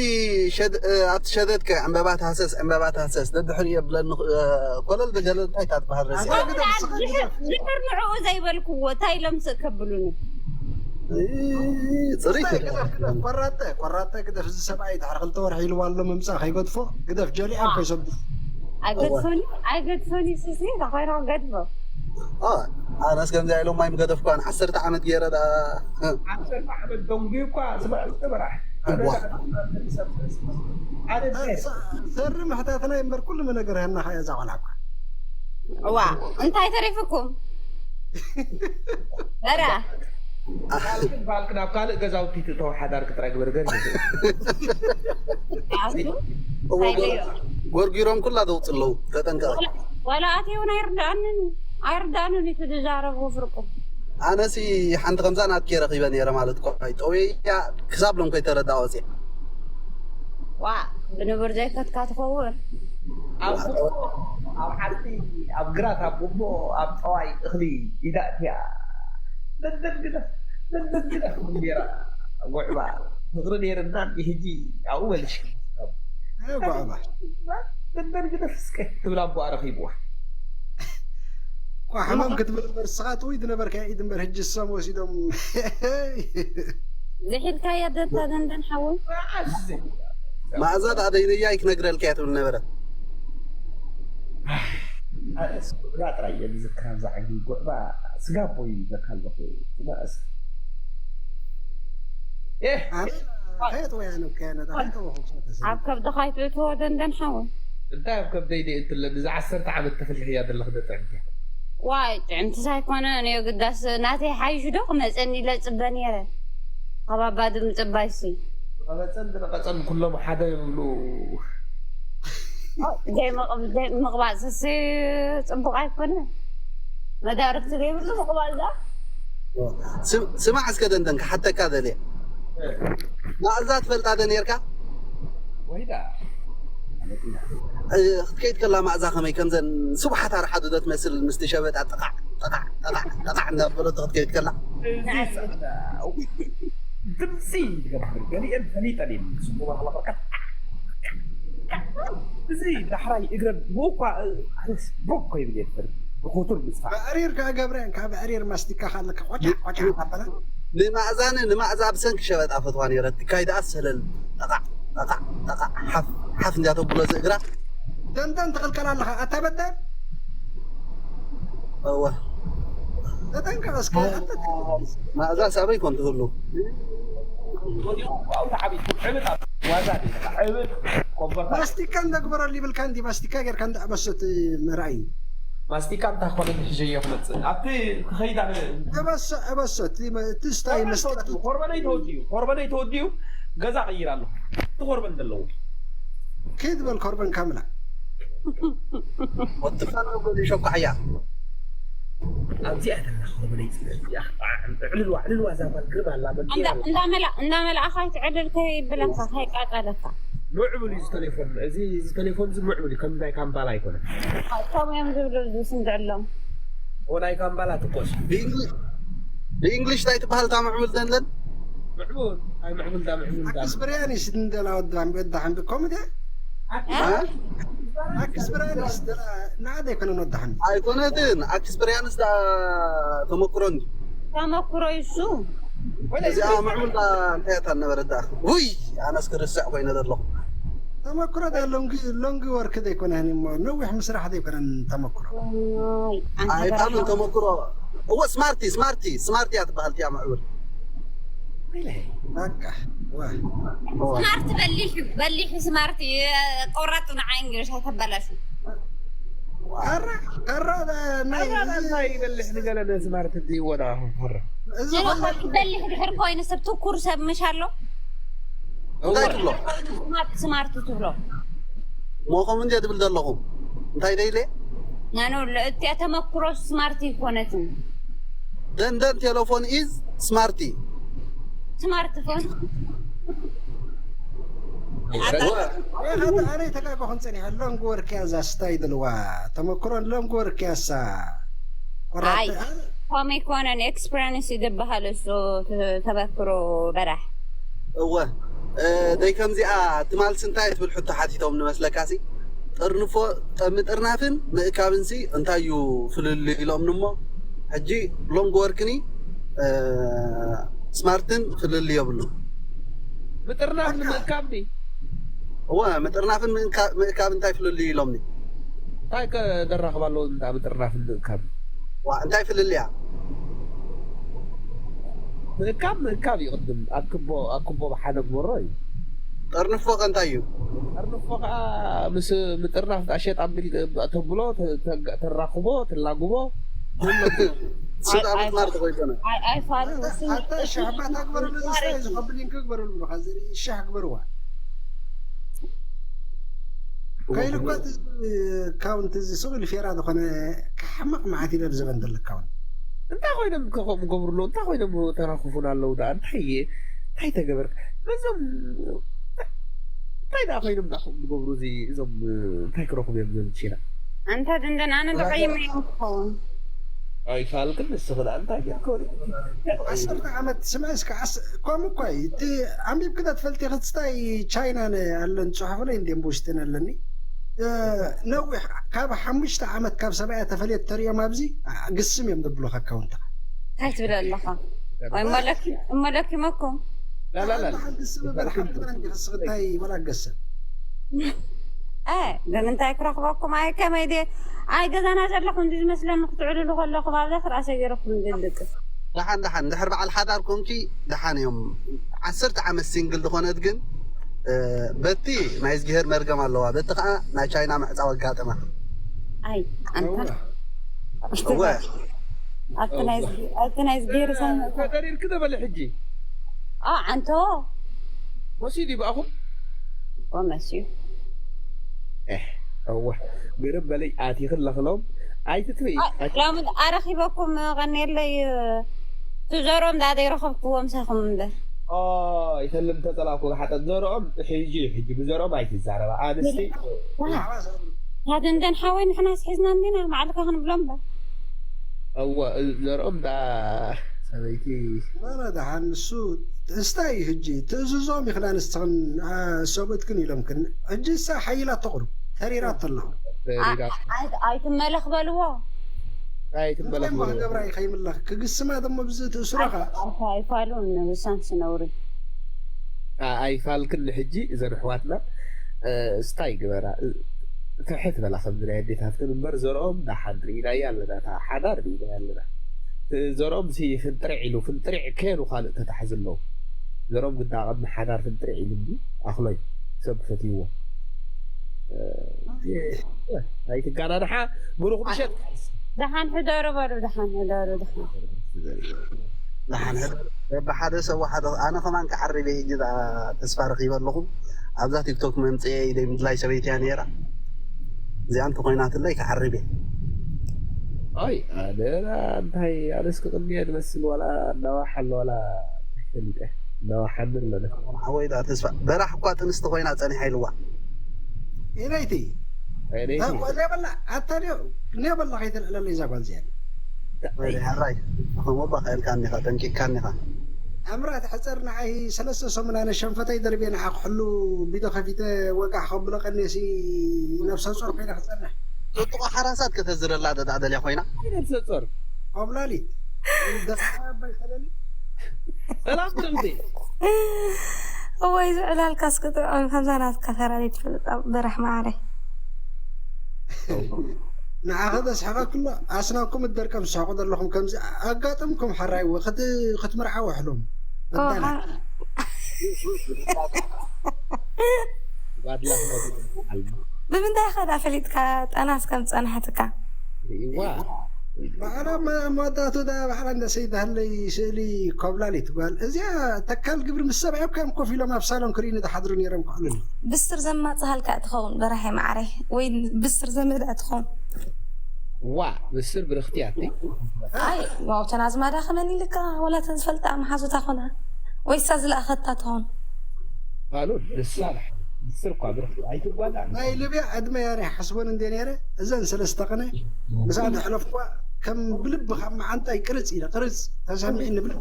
ሸድ- እ፣ ኣብቲ ሸደድ ከ ዕምበባ ታህሰስ ዕምበባ ታህሰስ ደድሕሪ የብለኒ እ፣ ኮለል ደገለ እንታይ እታ ትበሃል ረሲዐ። ድሕር ንዕኡ ዘይበልክዎ እንታይ ኢሎም ስእ ከብሉኒ። እ፣ ጽሪት ግደፍ ግደፍ ቆራጠ ቆራጠ ግደፍ እዚ ሰብኣይ ድሕሪ ክልተ ወርሒ ኢልዋ ኣሎ ምምፃእ ከይገድፎ ግደፍ ጀሊኣም ከይሰዱ ኣይገድፈኒ ኣይገድፈኒ ስሲ ዳኾይና ገድፎ አ፣ ኣነስ ከምዚኣ ኢሎም ማይ ምገደፍኳን ዓሰርተ ዓመት ገይረ ዳ ዓሰርተ ዓመት ደንጉዩ እኳ ዝበራሕ እዋ። ኣነ እንታይ ሰሪ ምሕታትና እምበር ኩሉ መነገር ሃና ከያ እዛ ቆልዓ እኳ እዋ እንታይ ተሪፍኩም? ኧረ ካልክ ናብ ካልእ ገዛውቲ ትእተው ሓዳር ክጥራይ ግበር ገር ኣሱ እዋ፣ ታይለዮ ጎርጊሮም ኩላ ደውፅ ኣለዉ። ተጠንቀቕ። ዋላ ኣትየውን ኣይርዳኣንን ኣይርዳኣንን እዩ ትዛረቡ ፍርቁ ኣነሲ ሓንቲ ከምዛ ናትኪ ረኺበ ነይረ ማለት እኮ ኣይጠውየያ ክሳብ ሎም ከይተረዳ ወፅያ ዋ ብንቡር ዘይፈትካ ትኸውን ኣብ ጉቦ ኣብ ዓዲ ኣብ ግራት ኣብ ጉቦ ኣብ ጠዋይ እኽሊ ኢዳእትያ ነደግደ ነደግደ ክብል ነራ ጉዕባ ፍቕሪ ነይርና እንዲ ሕጂ ኣብኡ በልሽ ጉዕባ ነደግደ ፍስቀ ትብል ኣቦኣ ረኺብዋ ኳ ሕማም ክትብል እምበር ስኻ ጥውይ ዝነበርካ ኢድ እምበር ሕጂ እሶም ወሲዶም ዝሒልካያ ደንታ ደንደን ሓወይ ማእዛ ዳኣ ደይነያ ኣይክነግረልካ እያ ትብል ነበረ ኣነስ ጉዕባ ጥራይ እየ ዝዝክር ኣብዛ ዓዲ ጉዕባ ስጋ ኣቦይ ይብለካ ኣለኹ ማእስ ከየጥወያ ነው ከያነጣ ከይጠወኹ ኣብ ከብድኻ ኣይትእትዎ ደንደን ሓወይ እንታይ ኣብ ከብደይ ደይ እንትለኒ እዚ ዓሰርተ ዓመት ተፈሊሕያ ዘለኽ ደጥዕምቲ ዋይ ጥዕምቲ ሳይኮነ ንዮ ግዳስ ናተይ ሓይሹ ዶ ክመፀኒ ኢለ ፅበ ነይረ ካብ ኣባዲ ምፅባይሲ ዝቐበፀን ዝነቐፀን ኩሎም ሓደ ይብሉ ዘይምቕባፅሲ ፅቡቕ ኣይኮነ መዳርግቲ ዘይብሉ ምቕባል ዳ ስማዕ እስከ ደንደን ክሓተካ ደልየ ማእዛ ትፈልጣ ደ ነርካ ወይዳ ክትከይድ ከላ ማእዛ ከመይ ከምዘን ስቡሓት ኣርሓ ዶ ትመስል ምስቲ ሸበጣ ጠቃዕ ጠቃዕ ጠቃዕ ጠቃዕ እንዳበለቶ ክትከይድ ከላ ድምፂ ትገብር ገሊአን ፈሊጠን እየን ስቡባ ከላ እዚ ዳሕራይ እግረን ብኡ እኳ ቦኮ ይብል እየ ብክቱር ብፅፋ ብዕሪር ከኣ ገብረ ካብ ዕሪር ማስቲካ ካለካ ቆጫ ቆጫ ኣበላ ንማእዛን ንማእዛ ብሰንኪ ሸበጣ ፈትዋ ነይረ። ትካይ ደኣ ሰለል ጠቃዕ ጠቃዕ ጠቃዕ ሓፍ ሓፍ እንዲያ ተብሎ ዝእግራ ደንደን ትቕልቀል ኣለኻ ኣታ በደ እወ ተጠንቀቕ እስከ ኣታ ማእዛ ሳበይ ኮን ትህሉ ወዲኡ ኣብኡ ተዓቢጥኩም ዕብጥ ኣብ ዋዛ ድዩ? ዕብጥ ኮበርታ ማስቲካ እንደግበረሉ ይብልካ እንዲ ማስቲካ ጌርካ እንዳ ኣበሰት ምርኣይ ማስቲካ እንታይ ኮነ ሕሸዮ ክመፅእ ኣብቲ ክኸይድ ኣነ እበሰ እበሰት እቲ ስታይ መስጠት ኮርበነይ ተወዲኡ ኮርበነይ ተወዲኡ ገዛ ቀይር ኣለኹ እቲ ኮርበን ዘለዎ ከይድ በል ኮርበን ካምላ ወትፋን ገሊሾ ኳሕያ ኣብዚኣ ተላ ኮርበነይ ፅነ እዚኣ ኣዕልልዋ ኣዕልልዋ እዛ ጓል ግርማ ኣላ መንጢራ ኣላ። እንዳመላ እንዳመላእኻ ኣይትዕልል ከይብለካ ከይቃጠለካ ምዕቡል እዩ እዚ ቴሌፎን እዚ እዚ ቴሌፎን እዚ ምዕቡል እዩ ከም ናይ ካምባላ ኣይኮነ እቶም እዮም ዝብሉ ዝስምዕሎም ወናይ ካምባላ ትኮስ ብእንግሊሽ እንታይ ትበሃል እታ ምዕቡል ደንደን ምዕቡል ኣይ ምዕቡል ዳ ምዕቡል ዳ ኣክስብርያኒስ እንደላ ወዳም በዳ ሓንቢ ኮሚቴ ኣክስብርያኒስ ደላ ንዓደ ኣይኮነን ወዳ ሓንቢ ኣይኮነትን ኣክስፕሪያንስ ዳ ተመክሮ እንዲ ተመክሮ ይሱ እዚኣ ምዕቡል ዳ እንታይ እታ ነበረ ዳ ውይ ኣነስ ክርስዕ ኮይነ ዘለኹ ተመክሮ ዳ ሎንግ ሎንግ ወርክ ዘይኮነን እሞ ነዊሕ ምስራሕ ዘይኮነን ተመክሮ ኣይጣምን ተመክሮ እወ ስማርቲ ስማርቲ ስማርቲ እያ ትበሃል እያ ምዕቡል በቃ ዋ ስማርት በሊሑ በሊሑ ስማርት ቆራጡ ንዓይ እንግሊሽ ኣይተበላሹ ካራ ካራ ናይ እንታይ ይበልሕ ንገለ ነስማርት እንዲወዳ ፈረ እዚ ዝለኾ በሊሕ ድሕር ኮይኑ ሰብ ትኩር ሰብ ምሽ ኣሎ እንታይ ትብሎ ስማርት ስማርት ትብሎ ሞኸም እንደ ትብል ዘለኹም እንታይ ደይለ ናኖ እቲኣ ተመክሮ ስማርት ይኮነትን ደንደን ቴሌፎን ኢዝ ስማርቲ ስማርትፎን ኣነ ተጋገኹም ፀኒሐ ሎንግ ወርክ ያዛ ስታይ ድልዋ ተመክሮ ሎንግ ወርክ ያሳ ኣይ ኮም ኣይኮነን ኤክስፐሪንስ ይድበሃል እሱ ተበክሮ በራሕ እወ ደይ ከምዚኣ ትማልሲ እንታይ ትብል ሕቶ ሓቲቶም ንመስለካሲ ጥርንፎ ምጥርናፍን ምእካብንሲ እንታይ እዩ ፍልልዩ ኢሎም ንሞ ሕጂ ሎንግ ወርክኒ ስማርትን ፍልልዩ የብሉ ምጥርናፍ ንምእካብ ዲ እወ ምጥርናፍን ምእካብ እንታይ ፍልልዩ ኢሎምኒ እንታይ ከደራኽብ ኣለዎ እንዳ ምጥርናፍን ምእካብ ዋ እንታይ ፍልልያ ምእካብ ምእካብ እዩ ቅድም ኣክቦ ኣክቦ ብሓደ ግበሮ እዩ ጠርንፎ ከ እንታይ እዩ ጠርንፎ ከዓ ምስ ምጥርናፍ ኣሸጥ ኣቢል ተብሎ ተራኽቦ ትላግቦ ስልጣን ማር ተቆይቶነ ኣይፋሉ ኣታ ሻሕባት ኣግበረሉ ዝስታይ ዝኸብል ይንክ ግበረሉ ብሎ ካዚ ሻሕ ግበርዋ ከይልኳት ካውንት እዚ ሱቕ ኢሉ ፌራ ዝኾነ ክሓምቕ መዓት ኢለ ብዘበን ዘሎ ካውንት እንታይ ኮይኖም ከኸም ገብርሎ እንታይ ኮይኖም ተራኽፉን ኣለዉ ዳ እንታይ እንታይ ተገበር ነዞም እንታይ ዳ ኮይኖም ዳ ከም ዝገብሩ እዚ እዞም እንታይ ክረኽቡ እዮም ዘምችና ኣንታ ደንደን ኣነ ብቐይመ እዮም ክኸውን ኣይፋልክን ንስኺ ዳ እንታይ ጌርክ ዓሰርተ ዓመት ስምዐ እስከ ዓስ- ከምኡ እኳ እዩ እቲ ኣንቢብክዳ ትፈልጢ ክስታይ ቻይና ነ- ኣለን ፅሑፍ ናይ እንዲም ብውሽጥን ኣለኒ እ፣ ነዊሕ ካብ ሓሙሽተ ዓመት ካብ ሰብኣያ ተፈልየት ተሪኦም ኣብዚ አ፣ ግስም እዮም ዘብሉኻ ኣካውንትኻ እንታይ ትብል ኣለኻ ወይ መለኪመኩም ላላላ ሓንቲ ስም በል ሓንቲ በል እንዲኻ ስኽታይ ወላ ገሰብ እ ብምንታይ ክረኽበኩም ኣይ ከመይ ደ ኣይ ገዛና ዘለኹም እንዲ ዝመስለኒ ክትዕልሉ ከለኹም ኣብዛ ክርኣሰ ገይረኩም ዝልቅስ ደሓን ደሓን ድሕር በዓል ሓዳር ኮንኪ ደሓን እዮም ዓሰርተ ዓመት ሲንግል ዝኾነት ግን እ፣ በቲ ናይ ዝግሄር መርገም ኣለዋ በቲ ከዓ ናይ ቻይና ምዕፃው ኣጋጠማ ኣይ ኣንታ እወ ኣብቲ ናይ ዝጊ- ኣብቲ ናይ ዝጊሄር ሳይመ ተደሪርክ ተበለ ሕጂ ኣንቶ ወሲዱ ይብኣኹም ወመስዩ እወ ግርም በለይ ኣቲኽን ለኽሎም ኣይትትብኢ ሎሚ ኣረኪበኩም ቀኒየለይ ትዘሮም ዳ ዘይረኸብክዎ ምሳኹም እምበር ይፈልም ተፀላኩ ሓጠጥ ዘርኦም ሕጂ እዩ ሕጂ ብዘርኦም ኣይትዛረባ ኣንስቲ ታደንደን ሓወይ ንሕና ስሒዝና እንዲና ባዕልካ ክንብሎ እምበር እወ ዘርኦም ዳ ሰበይቲ መረ ደሓን ንሱ እንታይ እዩ ሕጂ ትእዝዞም ይኽላ ንስኽን ሰብእትክን ኢሎምክን ሕጂ እሳ ሓይላ ተቕርብ ተሪራ ተለኹ ኣይትመለኽ በልዎ ኣይትመለኽ እንታይ እሞ በሉ። ክገብራ እዩ ከይምለኽ? ክግስማ ደሞ ብዚ ትእስሮኻ። ኣታ ኣይፋሉን ብሳንስ ነውሪ። ኣ- ኣይፋልክን ንሕጂ እዘን ኣሕዋትና እ፣ ስታይ ግበራ እ፣ ፍሕት በላ ከምዚ ናይ ኣዴታትክን እምበር ዘርኦም ዳሓን ርኢናያ ኣለና እታ ሓዳር ርኢናያ ኣለና እ፣ ዘርኦም ሲ ፍንጥርዕ ኢሉ ፍንጥርዕ ከየሉ ካልእ ተታሕዝ ኣለዉ ዘርኦም ግዳ ቅድሚ ሓዳር ፍንጥርዕ ኢሉ እንዲ ኣኽሎይ ሰብ ፈትይዎ እ፣ ኣይትጋናንሓ ብሩኽ ምሸት ደሓን ሕደሩ በሉ፣ ደሓን ሕደሩ፣ ደሓን። ደሓን ሕደሩ። በብሓደ ሰብ ሓደ ኣነ ከማን ክዓርብ እየ ሕጂ ዳ ተስፋ ረኺበ ኣለኹ ኣብዛ ቲክቶክ መምፅኤ ኢለ ምድላይ ሰበይቲ እያ ነይራ እዚኣ እንተኮይናትለይ ክዓርብ እየ ኣይ ኣነ እንታይ ኣነስ ክቕንየ ዝመስል ዋላ እናዋሓለ ዋላ ፈሊጠ እናዋሓኒ ኣለነ ሓወይ ዳ ተስፋ በራሕ እኳ ጥንስቲ ኮይና ፀኒሓ ኢልዋ ኢለይቲ ኣይነይቲ ኔበላ ኣታ ኔበላ ከይተልዕለለይ እዛ ጓል እዚኣ ወይኔ ሕራይ ከምኡ እባ ከእልካ እኒኻ ጠንቂቕካ እኒኻ ኣምራ ትሕፀር ንዓይ ሰለስተ ሰሙን ኣነ ሸንፈተይ ደርቤ ንዓ ክሕሉ ቢዶ ከፊተ ወጋሕ ከብሎ ቀኔሲ ነብሰ ጾር ኮይነ ክፀንሕ ጥጡቆ ሓራሳት ከተዝረላ ደዳ ደልያ ኮይና ነብሰ ጾር ኮብላሊት ደስታ ኣባይ ሰለሊ ሰላም ትርምቲ እወይ ዝዕላልካ እስክጥዕም ከምዛ ናትካ ሰራዊት ፍልጣ በራሕ ማዓረ ንዓኸ ዘስሕቐክሎ ኣስናኩም እደርቀም ዝስሕቁ ዘለኹም ከምዚ ኣጋጥምኩም ሓራይ ክትምርዓው ኣሕሎም ባድላ ብምንታይ ከዳ ፈሊጥካ ጠናስ ከም ዝፀናሕትካ ሪእዋ ባዕላ መወዳቱ ዳ ባዕላ እንደ ሰይዳሃለይ ስእሊ ኮብላሊት ጓል እዚኣ ተካል ግብሪ ምስ ሰብኣዮም ከም ኮፍ ኢሎም ኣብ ሳሎን ክርእዩ ንዝሓድሩ ነይሮም ክዕሉኒ ብስር ዘማፅሃልካ ትኸውን በራሒ ማዕረ ወይ ብስር ዘመዳ ትኸውን ዋ ብስር ብርኽቲ ኣቲ ኣይ ዋው ተን ኣዝማዳ ከመን ኢልካ ወላ ተን ዝፈልጣ መሓዙታ ኮና ወይሳ ዝለኣኸታ ትኸውን ፋሉን ንሳ ብስር እኳ ብርኽቲ ኣይትጓዳ ናይ ልብያ ዕድመ ያኔ ሓስቦን እንደ ነይረ እዘን ሰለስተ ቅነ ምስኣ ተሕለፍኳ ከም ብልቢ ካብ መዓንጣይ ቅርፅ ኢለ ቅርፅ ተሰሚዒ ንብል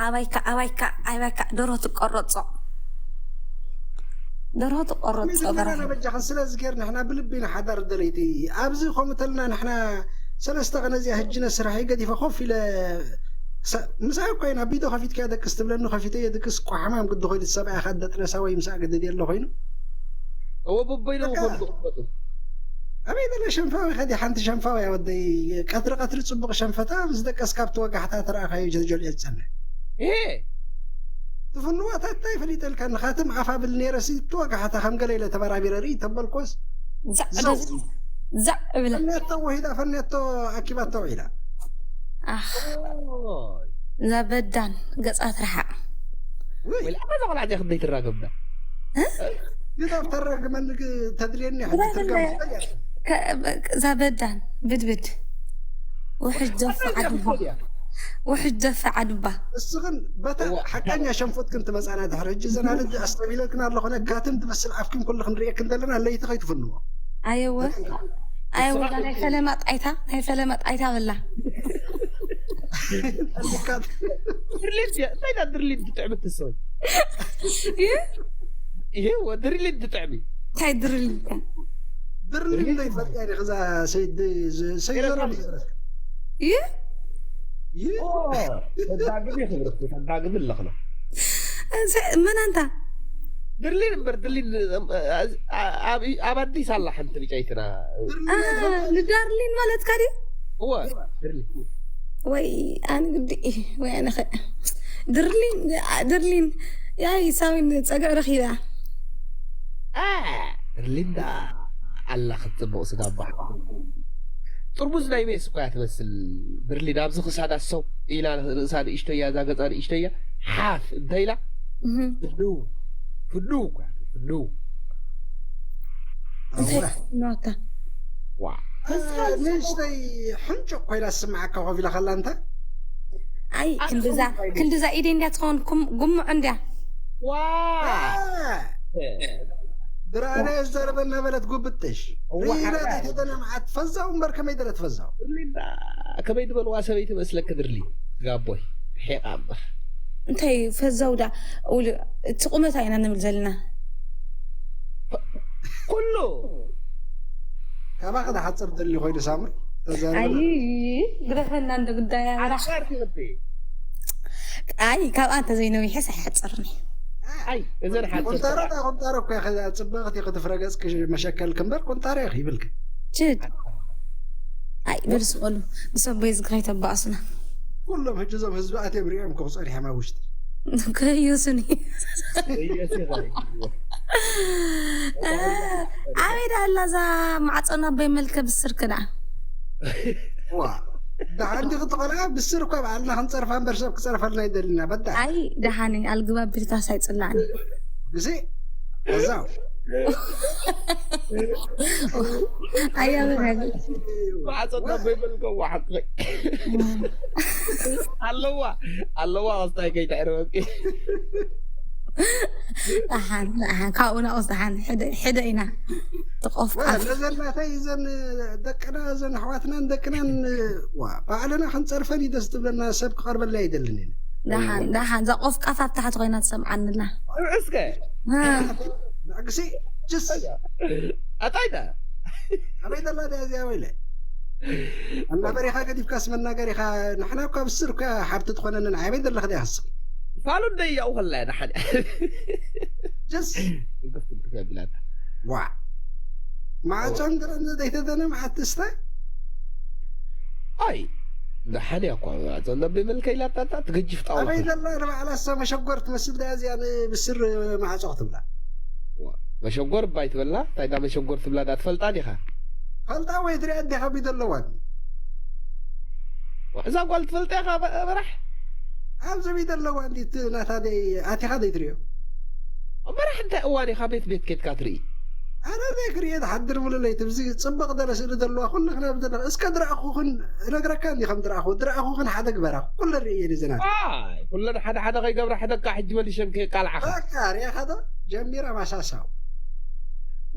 ኣባይካ ኣባይካ ኣባይካ ደሮ ትቆረፆ ደሮ ትቆረፆ ሚዝና በጃኸ ስለዚ ገይር ንሕና ብልቢ ኢና ሓዳር ደለይቲ ኣብዚ ከምኡ ተልና ንሕና ሰለስተ ቀነ እዚኣ ህጂ ነስራሕ ገዲፈ ኮፍ ኢለ ምሳይ እኮ ኢና ቢዶ ከፊትካ ደቅስ ትብለኒ ከፊተ የድቅስ ቋሓማም ግዲ ኮይሉ ሰብኣይ ከደጥነሳ ወይ ምሳእ ግድድ የለ ኮይኑ እወ በበይኖም ይኾኑ ዝቕመጡ ኣበይ ደለ ሸንፋዊ ከዲ ሓንቲ ሸንፋዊ ወደይ ቀትሪ ቀትሪ ፅቡቅ ሸንፈታ ምስ ደቀስ ካብቲ ወጋሕታ ተረኣኻዮ ጀልጀልኦ ዝፀንሕ ይሄ ትፍንዋታት እንታይ ፈሊጠልካ ንኻትም ኣፋ ብል ነይረ ሲ እቲ ወጋሕታ ከም ገለ ኢለ ተበራቢረ ርኢ ተበልኮስ ዛዕ እብል ፈኔቶ ወሂዳ ፈኔቶ ኣኪባቶ ውዒላ እዛ በዳን ገፃ ትርሓቕ ወይ ኣዛ ቆልዓ እዚኣ ክንደይ ትራገምና ግዳፍ ተራግመኒ ተድልየኒ ሕጂ ትርገም እዛ በዳን ብድብድ ውሕጅ ደፋ ዓድባ ውሕጅ ደፋ ዓድባ እሱ ግን በታ ሓቀኛ ሸንፎትክን ትመፃና ድሕሪ ሕጂ ዘና ልዲ ኣስተቢለልክን ኣለኾነ ጋትም ትመስል ኣፍክን ኩሉ ክንርእየክን ዘለና ለይቲ ከይትፍንዎ ኣየወ ኣየወ ናይ ፈለማ ጣይታ ናይ ፈለማ ጣይታ በላ ድርሊን እንታይ ዳ ድርሊን ትጥዕሚ ትሰይ ይሄ ድርሊን ትጥዕሚ እንታይ ድርሊን ድርሊን እንታይ ትፈልጥ ያኔ ከዛ ሰይድ ሰይድ ዘሮ ይህ ተዳግም ይኽብርኩ ተዳግም ኣለኽሎ መን ኣንታ ድርሊን እምበር ድርሊን ኣብ ኣዲስ ኣላ ሓንቲ ብጫይትና ንዳርሊን ማለትካ ድዩ እወ ድርሊን ወይ ኣነ ግዲ ወይ ኣነ ድርሊን ድርሊን ያይ ሳዊን ፀግዒ ረኺበ ድርሊን ዳ ኣላ ክትፅቡቕ ስጋባ ጥርሙዝ ናይ ሜስ እኳ እያ ትመስል ብርሊን ኣብዚ ክሳዳ ሰው ኢላ ርእሳ ንእሽተያ እዛ ገፃ ንእሽተያ ሓፍ እንተ ኢላ ፍንው ፍንው እኳ ፍንው ናታ ንእሽተይ ሕንጭ እኮ ኢላ ዝስምዓካ ኮፍ ኢላ ከላ እንተ ኣይ ክንድዛ ክንድዛ ኢደ እንድያ ትኸውን ጉምዖ እንድያ ዋ ድራነ ዘረበ እናበለት ጉብጥሽ ሪኢና ዘይተደነ መዓት ፈዛው እምበር ከመይ ደለ ትፈዛው ከመይ ዝበልዋ ሰበይቲ መስለክ ድርሊ ጋቦይ ሒቓ እምበር እንታይ ፈዛው ዳ እቲ ቁመታ ኢና ንብል ዘለና ኩሉ ካባኸ ዝሓፅር ደሊ ኮይኑ ሳሙር ተዛረበ። ኣይ ግደፈና እንደ ጉዳይ ኣላ። ሓዳር ትኽቲ ኣይ ካብኣ እንተዘይነዊሐስ ኣይሓፅርኒ። ኣይ እዘን ሓፂር ቁንጣሮ ዳ ቁንጣሮ እኮ ኢኺ፣ ፅብቕቲ ክትፍረገፅኪ መሸከልኪ እምበር ቁንጣሮ ኢኺ ይብልኪ። ችድ ኣይ በልስቆሉ ብሰቦይ ዝግኸይ ተባእሱና ኩሎም ሕጂ እዞም ህዝቢ ኣትዮም ሪኦም ክቑፀር ይሓማ ውሽጢ ከዩስኒ ኢየሱስ ኣበይ ዳላ እዛ ማዕፀና ኣቦይ መልከ ብስርክ ዳ ዋ ደሓን ዲኺ ትኾና ብስር እኳ ባዕልና ክንፀርፋ እምበር ሰብ ክፀርፈልና ይደልና በዳ ኣይ ደሓኒ ኣልግባ ብልካስ ኣይፅላዕኒ ግዜ እዛው ኣያ በራግ ማዕፀና ኣቦይ መልከ ዋ ሓቂ ኣለዋ ኣለዋ ክስታይ ከይተዕርበኪ ደሓን ደሓን ካብኡ ናኡስ ደሓን ሕደ- ሕደ ኢና ተቆፍቃ ነዘን ናተይ እዘን ደቅና እዘን ኣሕዋትናን ደቅናን ዋ ባዕልና ክንፀርፈን እዩ ደስ ትብለና ሰብ ክቐርበላ ኣይደልን እዩ ደሓን ደሓን እዛ ቆፍቃፍ ኣብ ታሕቲ ኮይና ትሰምዓንላ እስከ ብዕግሲ ጅስ ኣታይ ዳ ኣበይ ዘላ ድያ እዚኣ ወይለ እናበሪኻ ገዲፍካስ መናገር ኢኻ ንሕና እኳ ብስር እኳ ሓብቲ ትኾነንን ኣበይ ዘለኽ ድያ ክስኺ ፋሉ እንደያው ከላ ዳ ሓደ ጅስ ግፍ ግፍ ያብላታ ዋ ማዕፆን ግረን ዘይተደነ መዓት ስታይ ኣይ ደሓን እያ እኳ ማዕፆ ነቢ መልከ ኢላታታ ትገጅፍ ጣውላ ኣበይ ዘላ ንባዕላ እሳ መሸጎር ትመስል ድያ እዚኣ ንብስር ማዕፆ ክትብላ መሸጎር እባ ይትበላ እንታይ ዳ መሸጎር ትብላ ዳ ትፈልጣ ዲኻ ፈልጣ ወይ ትሪኣ እንዲኻ ቢዶ ኣለዋን እዛ ጓል ትፈልጣ ኢኻ በራሕ ኣብዚ ቢዶ ኣለዋ እንዲት ናታ ደይ ኣቲኻ ደይ ትሪኦ በራሕ እንታይ እዋን ኢኻ ቤት ቤት ኬድካ ትርኢ ኣነ ዘይክርእየ ትሓድር ሙሉ ለይቲ ብዚ ፅብቕ ደለ ስእሊ ዘለዋ ኩሉ ክነብ ዘለኽ እስከ ድረኣኹኽን እነግረካ እንዲ ከም ድረኣኹ ድረኣኹኽን ሓደ ግበራ ኩሉ ርእየ ንዘና ኣይ ኩለን ሓደ ሓደ ከይገብራ ሕደካ ሕጂ መሊሸን ከቃልዓኻ በቃ ሪኣኻ ዶ ጀሚራ ማሳሳው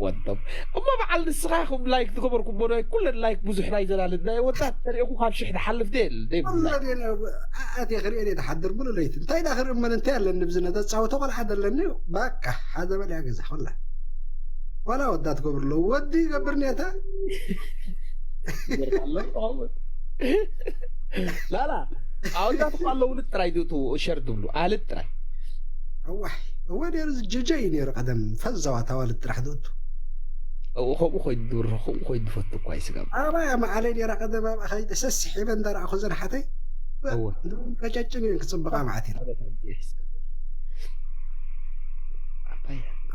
ወዶም እሞ በዓል ንስኻ ኢኹም ላይክ ዝገበርኩሞ ናይ ኩለን ላይክ ብዙሕ ናይ ዘላልን ናይ ወዳት ተሪእኹ ካብ ሽሕ ዝሓልፍ ደየል ደይብሉ ላይክ ኩለን ኣእቴ ክርእየ እየ ትሓድር ሙሉ ለይቲ እንታይ ዳ ክርኢ መን እንታይ ኣለኒ ብዚ ነተፃወተ ቆልዓ ዘለኒ ባቃ ሓደ በልያ ገዛ ኮላ ዋላ ወዳት ገብር ኣለዉ ወዲ ይገብር ኔታ ላላ ኣወዳት እኮ ኣለዉ ልጥራይ ዝእትዉ ሸር ዝብሉ ኣልጥራይ እዋይ እወ ነይሩ ጅጀ እዩ ነይሩ ቀደም ፈዛዋት ኣዋልድ ጥራሕ ዝእቱ ከምኡ ኮይኑ ዝብርህ ከምኡ ኮይኑ ዝፈቱ እኳ ይስጋብ ኣባያ መዓለይ ነይራ ቀደም ኣብኣ ከይደ ሰስሕ ኢለ እንዳረኣኹ ዘንሓተይ እወ ቀጨጭን እየን ክፅብቃ ማዕት ኢለ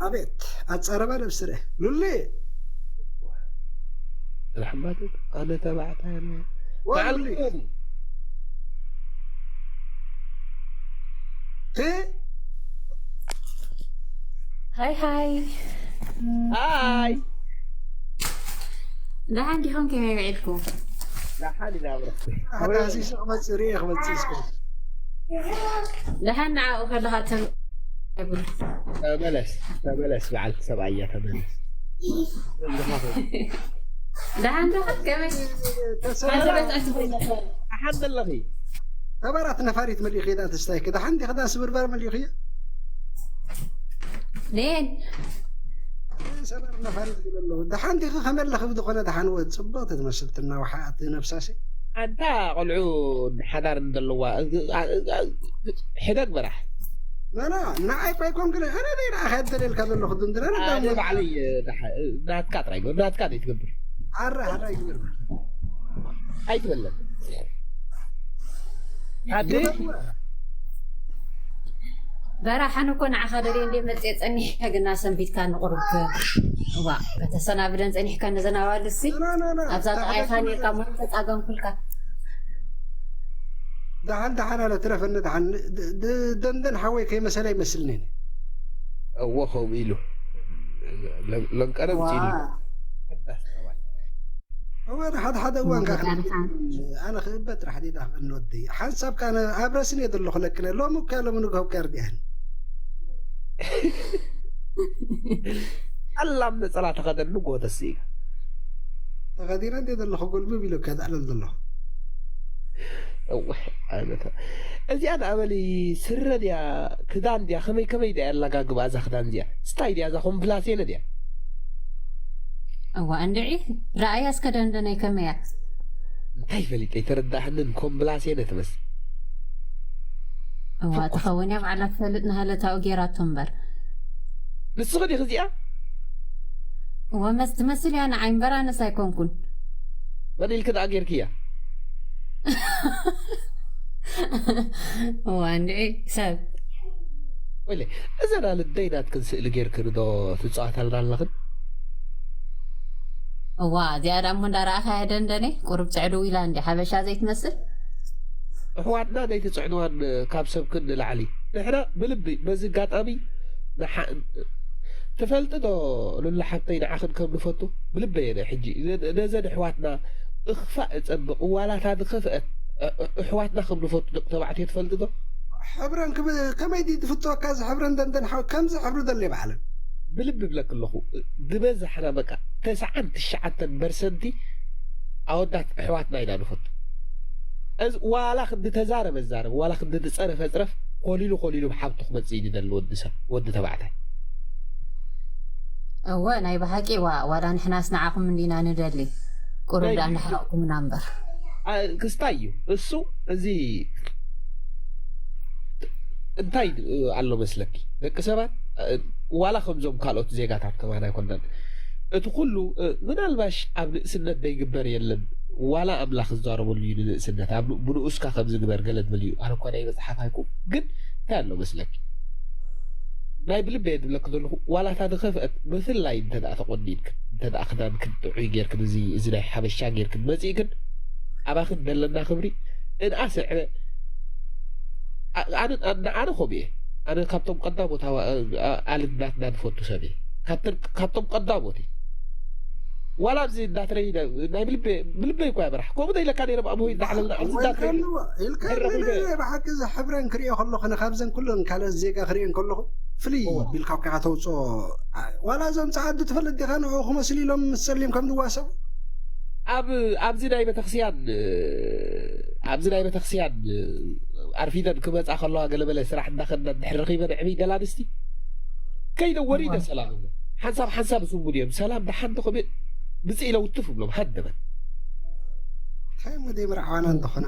ኣቤት ኣፀረባ ነብስረ ሉሌ ረሕማትን ኣነ ተባዕታይ ኣነ ወሉሌ በዓል እ ሃይ ሃይ ኣይ ደሓን ዲኹም ከመይ ውዒልኩም ደሓን ኢና ብረኽቲ ኣዳሲሰ ክመፅእ ርየ ክመፅእ እስከ ደሓን ንዓኡ ከለኻ ትም ተመለስ ተመለስ በዓልቲ ሰብኣያ ተመለስ ደሓን ደሓን ከመይ ተሰራ ሓንተ በጣዕቲ ኮይነ ደሓን ዘለኺ ተባራት ነፋሪት መሊኡ ከይዳ ተስታይ ክዳ ሓንቲ ክዳ ስብርበር መሊኡ ከየ ኔን ሰበር ነፋሪት ዝብል ኣለዎ ደሓን ዲኺ ከመለኺ ብዝኾነ ደሓን ወ ፅብቕቲ ትመስል ትናዋሓ እቲ ነብሳሲ ኣንታ ቆልዑ ሓዳር እንደለዋ ሕደግ በራሕ ና ንዓይ እኳ ኣይኮንክን ኣነ ዘይረኣኸ ደልየልካ ዘለኹ ድንድረ ኣነ ባዕለይ ናትካ ጥራይ ናትካ ዘይትገብር ኣረ ኣረ ይግበር ኣይትበለን ኣደ በራሕን እኮ ንዓኻ ደልየ እንደ መፅየ ፀኒሐ ግና ሰንቢትካ ንቁሩብ እዋ ከተሰናብደን ፀኒሕካ ነዘን ኣዋልድ ሲ ኣብዛ ጥቓይኻ ነርካ ሞ ተፃገምኩልካ ደሓን ደሓን ኣለ ትረፈኒ ደሓን ደንደን ሓወይ ከይመሰለ ይመስልኒ እዎ ከምኡ ኢሉ ለንቀረ ዋ ምፅኢሉ እወ ሓደ ሓደ እዋን ካ መጋርካ ኣነ ክእበ ጥራሕ ዲዳ ክእኒ ወደይ ሓንሳብ ካ ኣብ ረስን እየ ዘለኹ ለቅነ ሎሚ እኮ ሎሚ ንግሆ እኮ ርዲኣን ኣላም ነፀላ ተኸደኒ ጎተሲ ተኸዲነ እንደ ዘለኹ ጎልብብ ኢሉ እኮ ዝዕለል ዘለኹ እዚኣ ንኣበሊ ስረ ድያ ክዳን ድያ ከመይ ከመይ ድያ ኣላጋግባ እዛ ክዳን እዚኣ ስታይ ድያ እዛ ኮምፕላሴነ ድያ እዋ እንድዒ ረኣያ እስከ ደንደነይ ከመያ እንታይ ፈሊጠ ኣይተረዳእክንን። ኮምብላሴነ ትመስል። እዋ ትኸውን እያ ባዕላ ትፈልጥ ናሃለታኡ ጌራቶ እምበር። ንስኺ ዲኺ እዚኣ? እዋ መስ ትመስል እያ ንዓይ እምበር ኣነስ ኣይኮንኩን። መን ኢልኪ ደኣ ጌርክያ? እዋ እንድዒ ሰብ ወይለ እዘን ኣልደይ ናትክን ስእሊ ጌርክን ዶ ትጻወታልና ኣለኽን? እዋ እዚኣ ደኣ እሞ እንዳረኣኻያ ደንደነ ቁሩብ ጽዕድው ኢላ እንዲ ሓበሻ ዘይትመስል። ኣሕዋትና ዘይትጽዕንዋን ካብ ሰብክን ንላዕሊ ንሕና ብልቢ በዚ ኣጋጣሚ ንሓ- ትፈልጢ ዶ ሉላ ሓብተይ ንዓኽን ከም ንፈቱ ብልበይ እየ ሕጂ ነዘን ኣሕዋትና እኽፋእ እጸብቕ ዋላታ ዝኸፍአት ኣሕዋትና ከም ንፈቱ ደቂ ተባዕትዮ ትፈልጢ ዶ? ሕብረን ክብ- ከመይ ድዩ ዝፍትወካ እዚ ሕብረን ደንደን ሓው ከምዚ ሕብሪ ደለ ባዕለን ብልቢ ብለክ ኣለኹ ዝበዛሕና በቃ ተስዓን ትሽዓተን ፐርሰንቲ ኣወዳት ኣሕዋትና ኢና ንፈቱ። እዚ ዋላ ክንዲ ተዛረበ ዛረብ ዋላ ክንዲ ዝፀረፈ ፅረፍ ኮሊሉ ኮሊሉ ብሓብቱ ክመፅእ እዩ ዝደሊ ወዲ ሰብ ወዲ ተባዕታይ። እወ ናይ ብሓቂ ዋ ዋላ ንሕናስ ንዓኹም እንዲና ንደሊ ቁሩብ ናይ ደኣ እንዳሕረቕኩምና እምበር። አ- ክስታይ እዩ እሱ እዚ እንታይ ኣሎ መስለኪ ደቂ ሰባት እ፣ ዋላ ከምዞም ካልኦት ዜጋታት ከማን ኣይኮናን እቲ ኩሉ እ፣ ምናልባሽ ኣብ ንእስነት ዘይግበር የለን ዋላ ኣምላኽ ዝዛረበሉ እዩ ንንእስነት ኣብ ብንኡስካ ከም ዝግበር ገለ ትብል እዩ ኣነ እኳ ናይ መፅሓፍ ኣይኩም ግን እንታይ ኣሎ መስለኪ ናይ ብልበየ ዝብለኪ ዘለኹ ዋላታ ዝኸፍአት ብፍላይ እንተ ደኣ ተቆኒንክን እንተ ደኣ ክዳንክን ጥዑይ ጌርክን እዚ እዚ ናይ ሓበሻ ጌርክን መፂእክን ኣባኽን ዘለና ክብሪ እንኣ ስዕበ ኣ- ኣነ ኣነ- ኣነ ከምኡ እየ ኣነ ካብቶም ቀዳሞት ኣዋ- ኣ- ኣልናትና ዝፈቱ ሰብ እየ ካብተን- ካብቶም ቀዳሞት እየ ዋላ ኣብዚ እንዳትረይ ናይ ብልበ ብልበይ እኳ ይበራሕ ከምኡ ዘይለካ ነይረ ብኣምሆይ እንዳዕለልና ኣብዚ እንዳትረይ ኢልካ ኣለዎ ኢልካ ተረኺበ። ኣለዎ። ብሓቂ እዚ ሕብረን ክሪኦ ከለኹ ንካብዘን ኩለን ካልኦት ዜጋ ክሪኦን ከለኹ ፍልይ እወ። ቢልካ ኣብካ ተውፅኦ ዋላ እዞም ፀዓዱ ትፈልጥ ዲኻ ንዑ ክመስሉ ኢሎም ምስ ፀሊም ከም ዝዋሰቡ ኣብ ኣብዚ ናይ ቤተክርስትያን እ፣ ኣብዚ ናይ ቤተክርስትያን እ፣ ኣርፊደን ክመፃ ከለዋ ገለበለ ስራሕ እንዳኸና እንድሕር ረኺበን ዕብይ ደላ ኣንስቲ ከይደ ወሪደ ሰላም እብለን ሓንሳብ ሓንሳብ ዝስንቡድ እዮም ሰላም ደሓን ዶ ከመይ ብፅእ ኢለ ውትፍ እብሎም ሃደመን እንታይ እሞ ደይ ምርዓዋና እንተኾና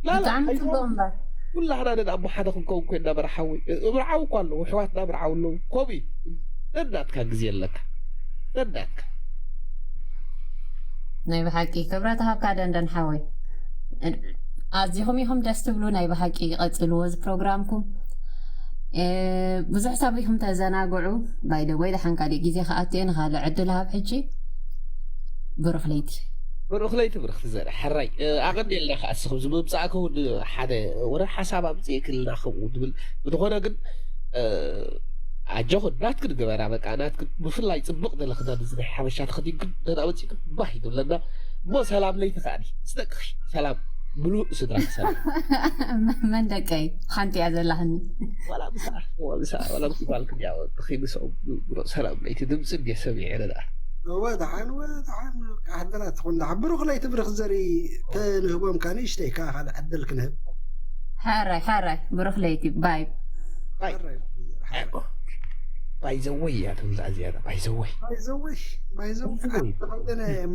ላላ ብጣዕሚ ጽቡቅ እምበር ኩላህና ነን ኣሞ ሓደ ክንከውን ኮይና መርሓዊ ምርዓዊ እኳ ኣለዉ ኣሕዋትና ምርዓዊ ኣለዉ ከምኡ እዩ ነናትካ ግዜ ኣለካ ነናትካ ናይ ብሓቂ ክብረት ሃብካ ደንደን ሓወይ ኣዚኹም ኢኹም ደስ ትብሉ ናይ ብሓቂ ቀጽልዎ እዚ ፕሮግራምኩም እ፣ ብዙሕ ሰብ ኢኹም ተዘናግዑ ባይደወይ ደሓን ካሊእ ግዜ ከኣትየ ንካልእ ዕድል ሃብ ሕጂ ብሩኽ ለይቲ ብሩኽ ለይቲ ብርኽቲ ዘርእ ሕራይ ኣቐኒልና ከኣስኹም ዝምምፃእከ እውን ሓደ ወረ ሓሳብ ኣምፅእክልና ከምኡ ትብል ብዝኾነ ግን ኣጆኹን ናትክን ግበራ በቃ ናትክን ብፍላይ ፅቡቕ ዘለ ክዳን እዚ ናይ ሓበሻ ተኸዲንክን ነዳ መፂእክን ባህ ይብለና እሞ ሰላም ለይቲ ከኣኒ ምስ ደቅኺ ሰላም ምሉእ ስድራ ሰላም መን ደቀይ ሓንቲ እያ ዘላህኒ ዋላ ምሳ ዋላ ምሳ ዋላ ምስ ጓልክን ያወጥኺ ምስኦም ሰላም ለይቲ ድምፂ እንደ ሰሚዐ ነዳ እወ ደሓን እወ ደሓን ዓድላ ትኹን ደሓን ብሩኽ ለይቲ ብርኽ ዘርኢ ክንህቦም ካ ንእሽተይ ካ ካልእ ዕድል ክንህብ ሓራይ ሓራይ ብሩኽ ለይቲ ባይ ባይ ዘወይ እያ ትብላ እዚኣ ባይ ዘወይ ባይዘወይ ባይዘወይ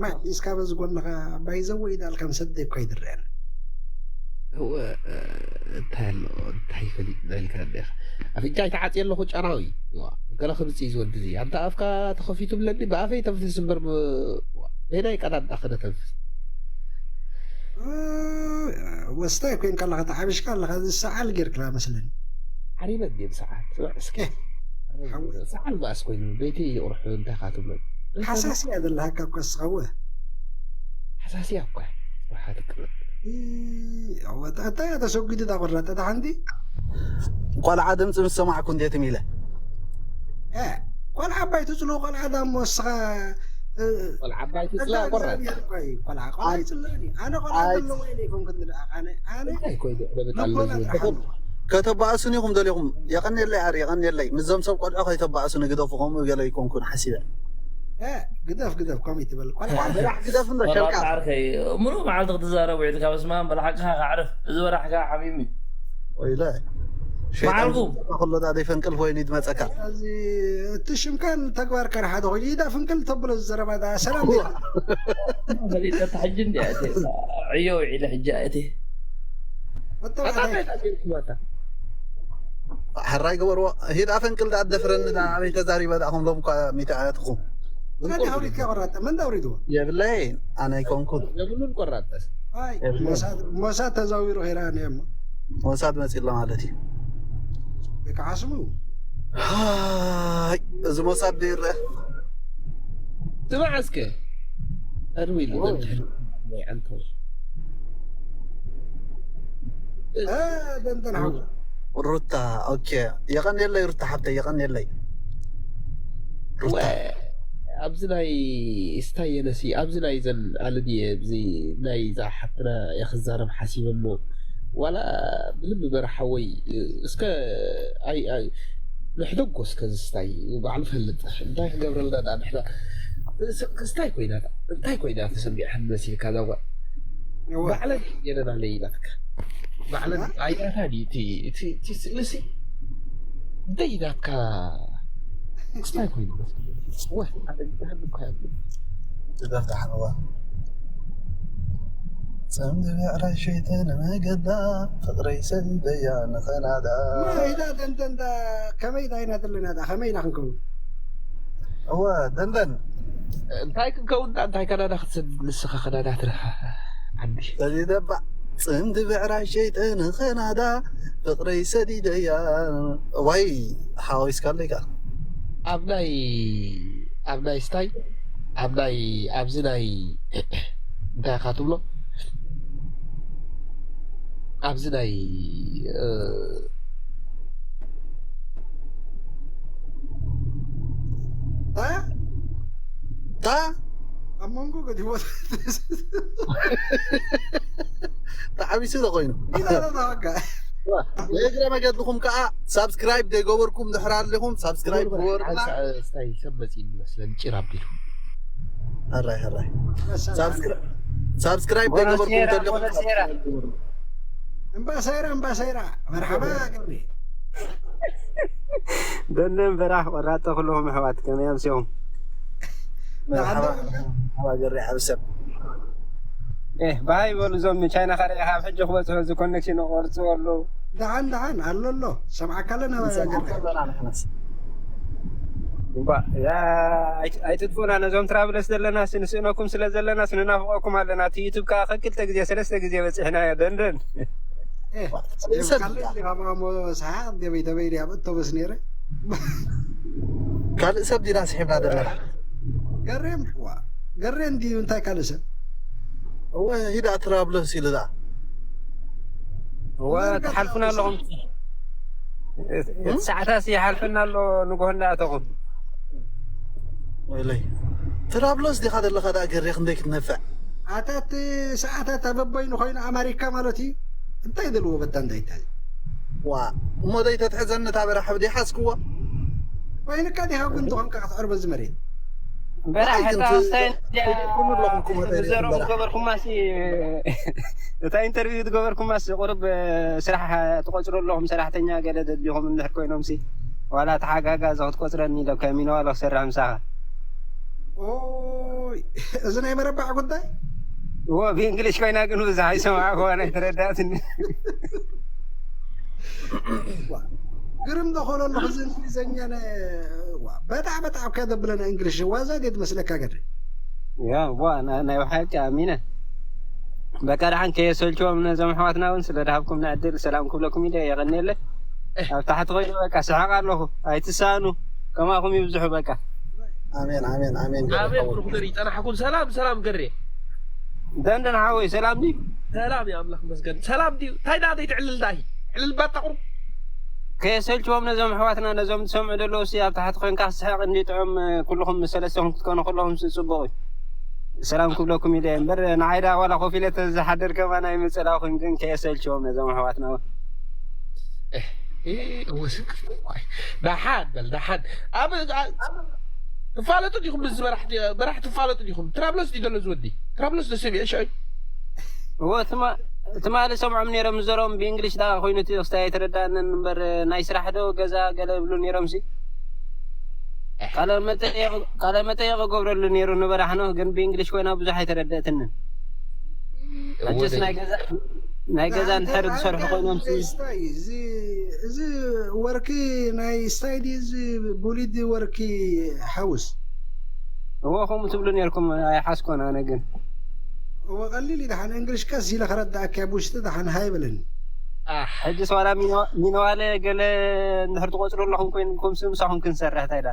ማይ ሒዝካ በዚ ጎንኻ ባይዘወይ ዳልካ ምሰደይ እኳ ይድረአን እንታይ ኣሎ እንታይ ፈሊጥና ኢልካ እንዲኻ ኣፍንጫይ ተዓፅየ ኣለኹ ጨናዊ ገለ ክምፅእ እዩ ዝወዲ እዚ ኣንታ ኣፍካ ተኸፊቱ ብለኒ ብኣፈይ ተንፍስ እምበር በይናይ ቀዳዳ ክነተንፍስ ወስታይ ኮይንካ ኣለኻ ተሓቢሽካ ኣለኻ ዝሰዓል ጌርክላ መስለኒ ዓሪበ እንዲየ ብሰዓል ስማዕ እስኪ ሰዓል ባእስ ኮይኑ በይቲ ይቕርሑ እንታይ ካ ትብሎ ሓሳስያ ዘለሃካ እኳ ስኻወ ሓሳስያ እኳ ስራሓ ትቅረብ እንታይ ተሰጒዱ ዳ ቆራጠ ዳ ሓንቲ ቆልዓ ድምፂ ምስ ሰማዕኩ እንዴት ሚለ ቆልዓ ዓባይ ትፅሎ ቆልዓ ዳ እሞ እስኻ ቆልዓ ዓባይ ትፅላ ቆራጥ ቆልዓ ቆልዓ ይፅለኒ ኣነ ቆልዓ ዘለዎ ኢለ ይኮንኩ ኣነ ኣነ እንታይ ኮይኑ በጣም ልቦና ለዝወ ጥራሕ ኣለዋ ከተባእሱን ኢኹም ደሊኹም የቐንየለይ ኣር የቐንየለይ ምስዞም ሰብ ቆልዑ ከይተባእሱን ግደፉ ከምኡ ገለ ይኮንኩን ሓሲበ እ፣ ግደፍ ግደፍ ከምኡ ትበል ቆልዓ በራሕ ግደፍ እንዶ ወላ ሸልካ ዓርከይ ሙሉእ መዓልቲ ክትዛረብ ውዒልካ በስመ ኣብ በልሓቅኻ ክዓርፍ እዚ በራሕካ ሓሚሚ ወይለ መዓልኩም ከሎ ዳ ደይ ፈንቅል ኮይኑ ይድመፀካ እዚ እቲ ሽምካን ተግባርካን ሓደ ኮይኑ ኢዳ ፍንቅል ተብሎ ዝዘረባ ዳ ሰላም ዲኻ? ፈሊጠ፣ ሕጂ እንድያ እትየ። ዕዮ ውዒለ ሕጂ እትየ። ኣታ እንታይ ታዲርኩም ኣታ? ሕራይ ገበርዎ። ሂድ ኣፈንቅል ደኣ ደፍረኒ ደኣ ኣበይ ተዛሪበ ደኣ ከም ሎም እኳ ሚእቲ ዓመትኹም። መን ኣውሪድካ ቆራጠ? መን ኣውሪድዎ? የብለይ ኣነ ኣይኮንኩን። የብሉን ቆራጠስ። ኣይ ሞሳድ ሞሳድ ተዛዊሩ ከይረኣኒ እሞ ሞሳድ መጺ ኣሎ ማለት እዩ። ወይ ከዓ ስሙ ሃይ፣ እዚ ሞሳድ ዶ ይረአ? ስማዕ እስከ ኣድዊ ኢሉ ደምድሕሪ ናይ ዓንተው እ፣ ደንደን ሓው ሩታ ኦኬ። የቐንየለይ ሩታ ሓብተይ የቐንየለይ። ሩታ ወ- ኣብዚ ናይ ስታይ የነሲ ኣብዚ ናይ ዘን ኣለ ድየ እዚ ናይ ዛ ሓፍትና እየ ክዛረብ ሓሲበ እሞ ዋላ ብልቢ በረሓወይ እስከ ኣይ ኣይ ንሕደጎ እስከ ዝስታይ ባዕሉ ፈልጥ እንታይ ክገብረልና ዳ ንሕና ስ- ክስታይ ኮይና እንታይ ኮይና ተሰሚዕሃን መሲልካ እዛ ጓል ባዕለን ገለና ለይላትካ ባዕለን ኣያታ ድዩ እቲ እቲ እቲ ስእሊ ሲ እንታይ ናትካ ክስታይ ኮይኑ ወ ኣደግዳህን እኳ ያሉ ትደፍታሕዋ ጽምዲ ብዕራይ ሸይጠ ንመገዳ ፍቕረይ ሰዲደያ ንኸናዳ ኢዳ ደንደንዳ ከመይ ዳይና ዘለና ዳ ከመይ ኢና ክንከውን እወ ደንደን እንታይ ክንከውን ዳ እንታይ ካናዳ ክትሰድድ ንስኻ ካናዳ ትረኻ ዓዲ ሰዲደባ ጽምዲ ብዕራይ ሸይጠ ንኸናዳ ፍቕረይ ሰዲደያ ዋይ ሓወይስካለይ ከዓ ኣብ ናይ ኣብ ናይ ስታይ ኣብ ናይ ኣብዚ ናይ እንታይ ኢኻ ትብሎ ኣብዚ ናይ እ፣ እ? ታ ኣብ መንጎ ገዲቦ ተዓቢሱ ዶ ኮይኑ ኢላ ተዋጋ ንእግረ መገድኹም ከዓ ሳብስክራይብ ዘይገበርኩም ድሕር ኣለኹም ሳብስክራይብ ግበሩና ስታይ ሰብ መፂ መስለን ጭር ኣቢሉ ሕራይ ሕራይ ሳብስክራይብ ዘይገበርኩም እንተለኹም እምባሰይራ እምባሰይራ መርሓባ ገብሪ ደነን በራሕ ቆራጠ ኩለኹም ኣሕዋት ከመይ ኣምሲኹም? መርሓባ ገሪ ዓብሰብ ኤህ ባይ በሉ እዞም ቻይና ካርያ ካብ ሕጂ ክበፅሑ እዚ ኮኔክሽን ቆርፅዎ ኣለዉ። ደሓን ደሓን ኣሎ ኣሎ ሰምዓካ ኣለና ገሪ እባ፣ ያ፣ ኣይ- ኣይትጥፉና ነዞም ትራብለስ ዘለና ንስእነኩም ስለ ዘለና ንናፍቆኩም ኣለና እቲ ዩቱብ ከዓ ከክልተ ግዜ ሰለስተ ግዜ በፂሕናዮ ደንደን ሰሓቅ ደበይ ተበይ ኣብ እቶበስ ነይረ ካልእ ሰብ ዲና ስሒብና ዘለና ገሬም ዋ ገሬ እንዲ እንታይ ካልእ ሰብ እወ ሂዳ ትራብለስ ኢሉ ዳ እወ ትሓልፉና ኣለኹም እቲ ሰዓታስ ይሓልፈና ኣሎ ንጎሆ እንዳኣተኹም ወይለይ ትራብሎስ ዲኻ ዘለኻ ዳ ገሬ ክንደይ ክትነፍዕ ኣታት ሰዓታት ኣበበይኑ ኮይኑ ኣማሪካ ማለት እዩ እንታይ ይደልዎ በታ እንታይ እንታይ ዋ እሞ ደይ ተትሕዘኒ እታ በራሕብ ዲሓዝክዎ ኮይንካ ዲኻ ግን ዝኾንካ ክትዕርበ ዝመሬት በራሕ ግን እታ ት- እንታይ እንድያ ትድግሙ ኣለኹም ክመ- ዘረቡ በራሕ። ገበርኩማሲ እታ ኢንተርቪው ዝገበርኩማሲ ቁርብ ስራሕ ትቆፅሩ ኣለኹም ሰራሕተኛ ገለ ደድሊኹም እንድሕር ኮይኖምሲ ዋላ ተሓጋጋዚ ክትቆፅረኒ ኢለ ከሚነዋሎ ክሰርሕ ምሳኻ ኦይ እዚ ናይ መረባዕ ጉዳይ እዎ ብእንግሊሽ ኮይና ግን ብዙሕ ኣይሰማዕኩዋን ኣይተረዳእትኒ ግርም ዶ ኮሎ ኣለኹ እዚ እንግሊዘኛ ነ- ዋ፣ በጣዕ በጣዕ እኮ ዘብለና እንግሊሽ ዋዛ ድየ ትመስለካ ገድሪ ያ ዋ ና- ናይ ብሓቂ ኣሚነ በቃ ደሓን ከየሰልችዎም ነዞም ኣሕዋትና እውን ስለ ድሃብኩም ንዕድል ሰላም ክብለኩም ኢለ የቐንየለ ኣብ ታሕቲ ኮይኑ በቃ ስሕቕ ኣለኹ ኣይትሳኑ ከማኹም ይብዝሑ በቃ ኣሜን ኣሜን ኣሜን ኣሜን ብሩክ ደሪ ጸናሕኩም ሰላም ሰላም ገሬ ደንደን ሓወይ ሰላም ድዩ ሰላም ያ ኣምላኽ መስገን ሰላም ድዩ እንታይ ዳ ዘይትዕልል ዳሂ ዕልል ባታ ቁሩብ ከየሰልችዎም ነዞም ኣሕዋትና ነዞም ዝሰምዑ ዘለዉ ሲ ኣብ ታሕቲ ኮንካ ክስሕቕ እንዲ ጥዑም ኩልኹም ሰለስተኹም ክትኮኑ ከለኹም ሲ ፅቡቕ እዩ ሰላም ክብለኩም ኢለ እየ እምበር ንዓይ ዳ ዋላ ኮፍ ኢለ ተዝሓድር ከማን ኣይምፅላኹን ግን ከየሰልችዎም ነዞም ኣሕዋትና እውን እወስክ ዳሓን በል ዳሓን ኣብ ትፋለጡ ዲኹም ምስ በራሕ በራሕ ትፋለጡ ዲኹም ትራብሎስ ዲ ዘሎ ዝወዲ ትራብሎስ ደሰብ እየ ሽዑ እዎ ትማ- ትማሊ ሰምዖም ነይሮም ዝዘረቦም ብእንግሊሽ ዳ ኮይኑ እቲ ክስታይ ኣይተረዳእንን እምበር ናይ ስራሕ ዶ ገዛ ገለ ይብሉ ነይሮም ሲ ቃለ መጠየቕ ገብረሉ ነይሩ ንበራሕኖ፣ ግን ብእንግሊሽ ኮይና ብዙሕ ኣይተረደእትንን። ሕጅስ ናይ ገዛ ናይ ገዛ እንድሕር ዝሰርሑ ኮይኖም ሲ- ስታይ እዚ እዚ ወርኪ ናይ ስታይ ድዩ እዚ ቡሊድ ወርኪ ሃውስ? እዎ ከምኡ ትብሉ ነርኩም ኣይሓስኮን። ኣነ ግን እዎ ቀሊል እዩ። ደሓን እንግሊሽ ቀስ ኢለ ከረዳእካ ብውሽጢ ደሓን ሃይ በለኒ። ኣሕ፣ ሕጅስ ዋላ ሚኖ- ሚኖዋለ ገለ እንድሕር ትቆፅሩ ኣለኹም ኮይንኩም ሲ ምሳኹም ክንሰርሕ እንታይ ዳ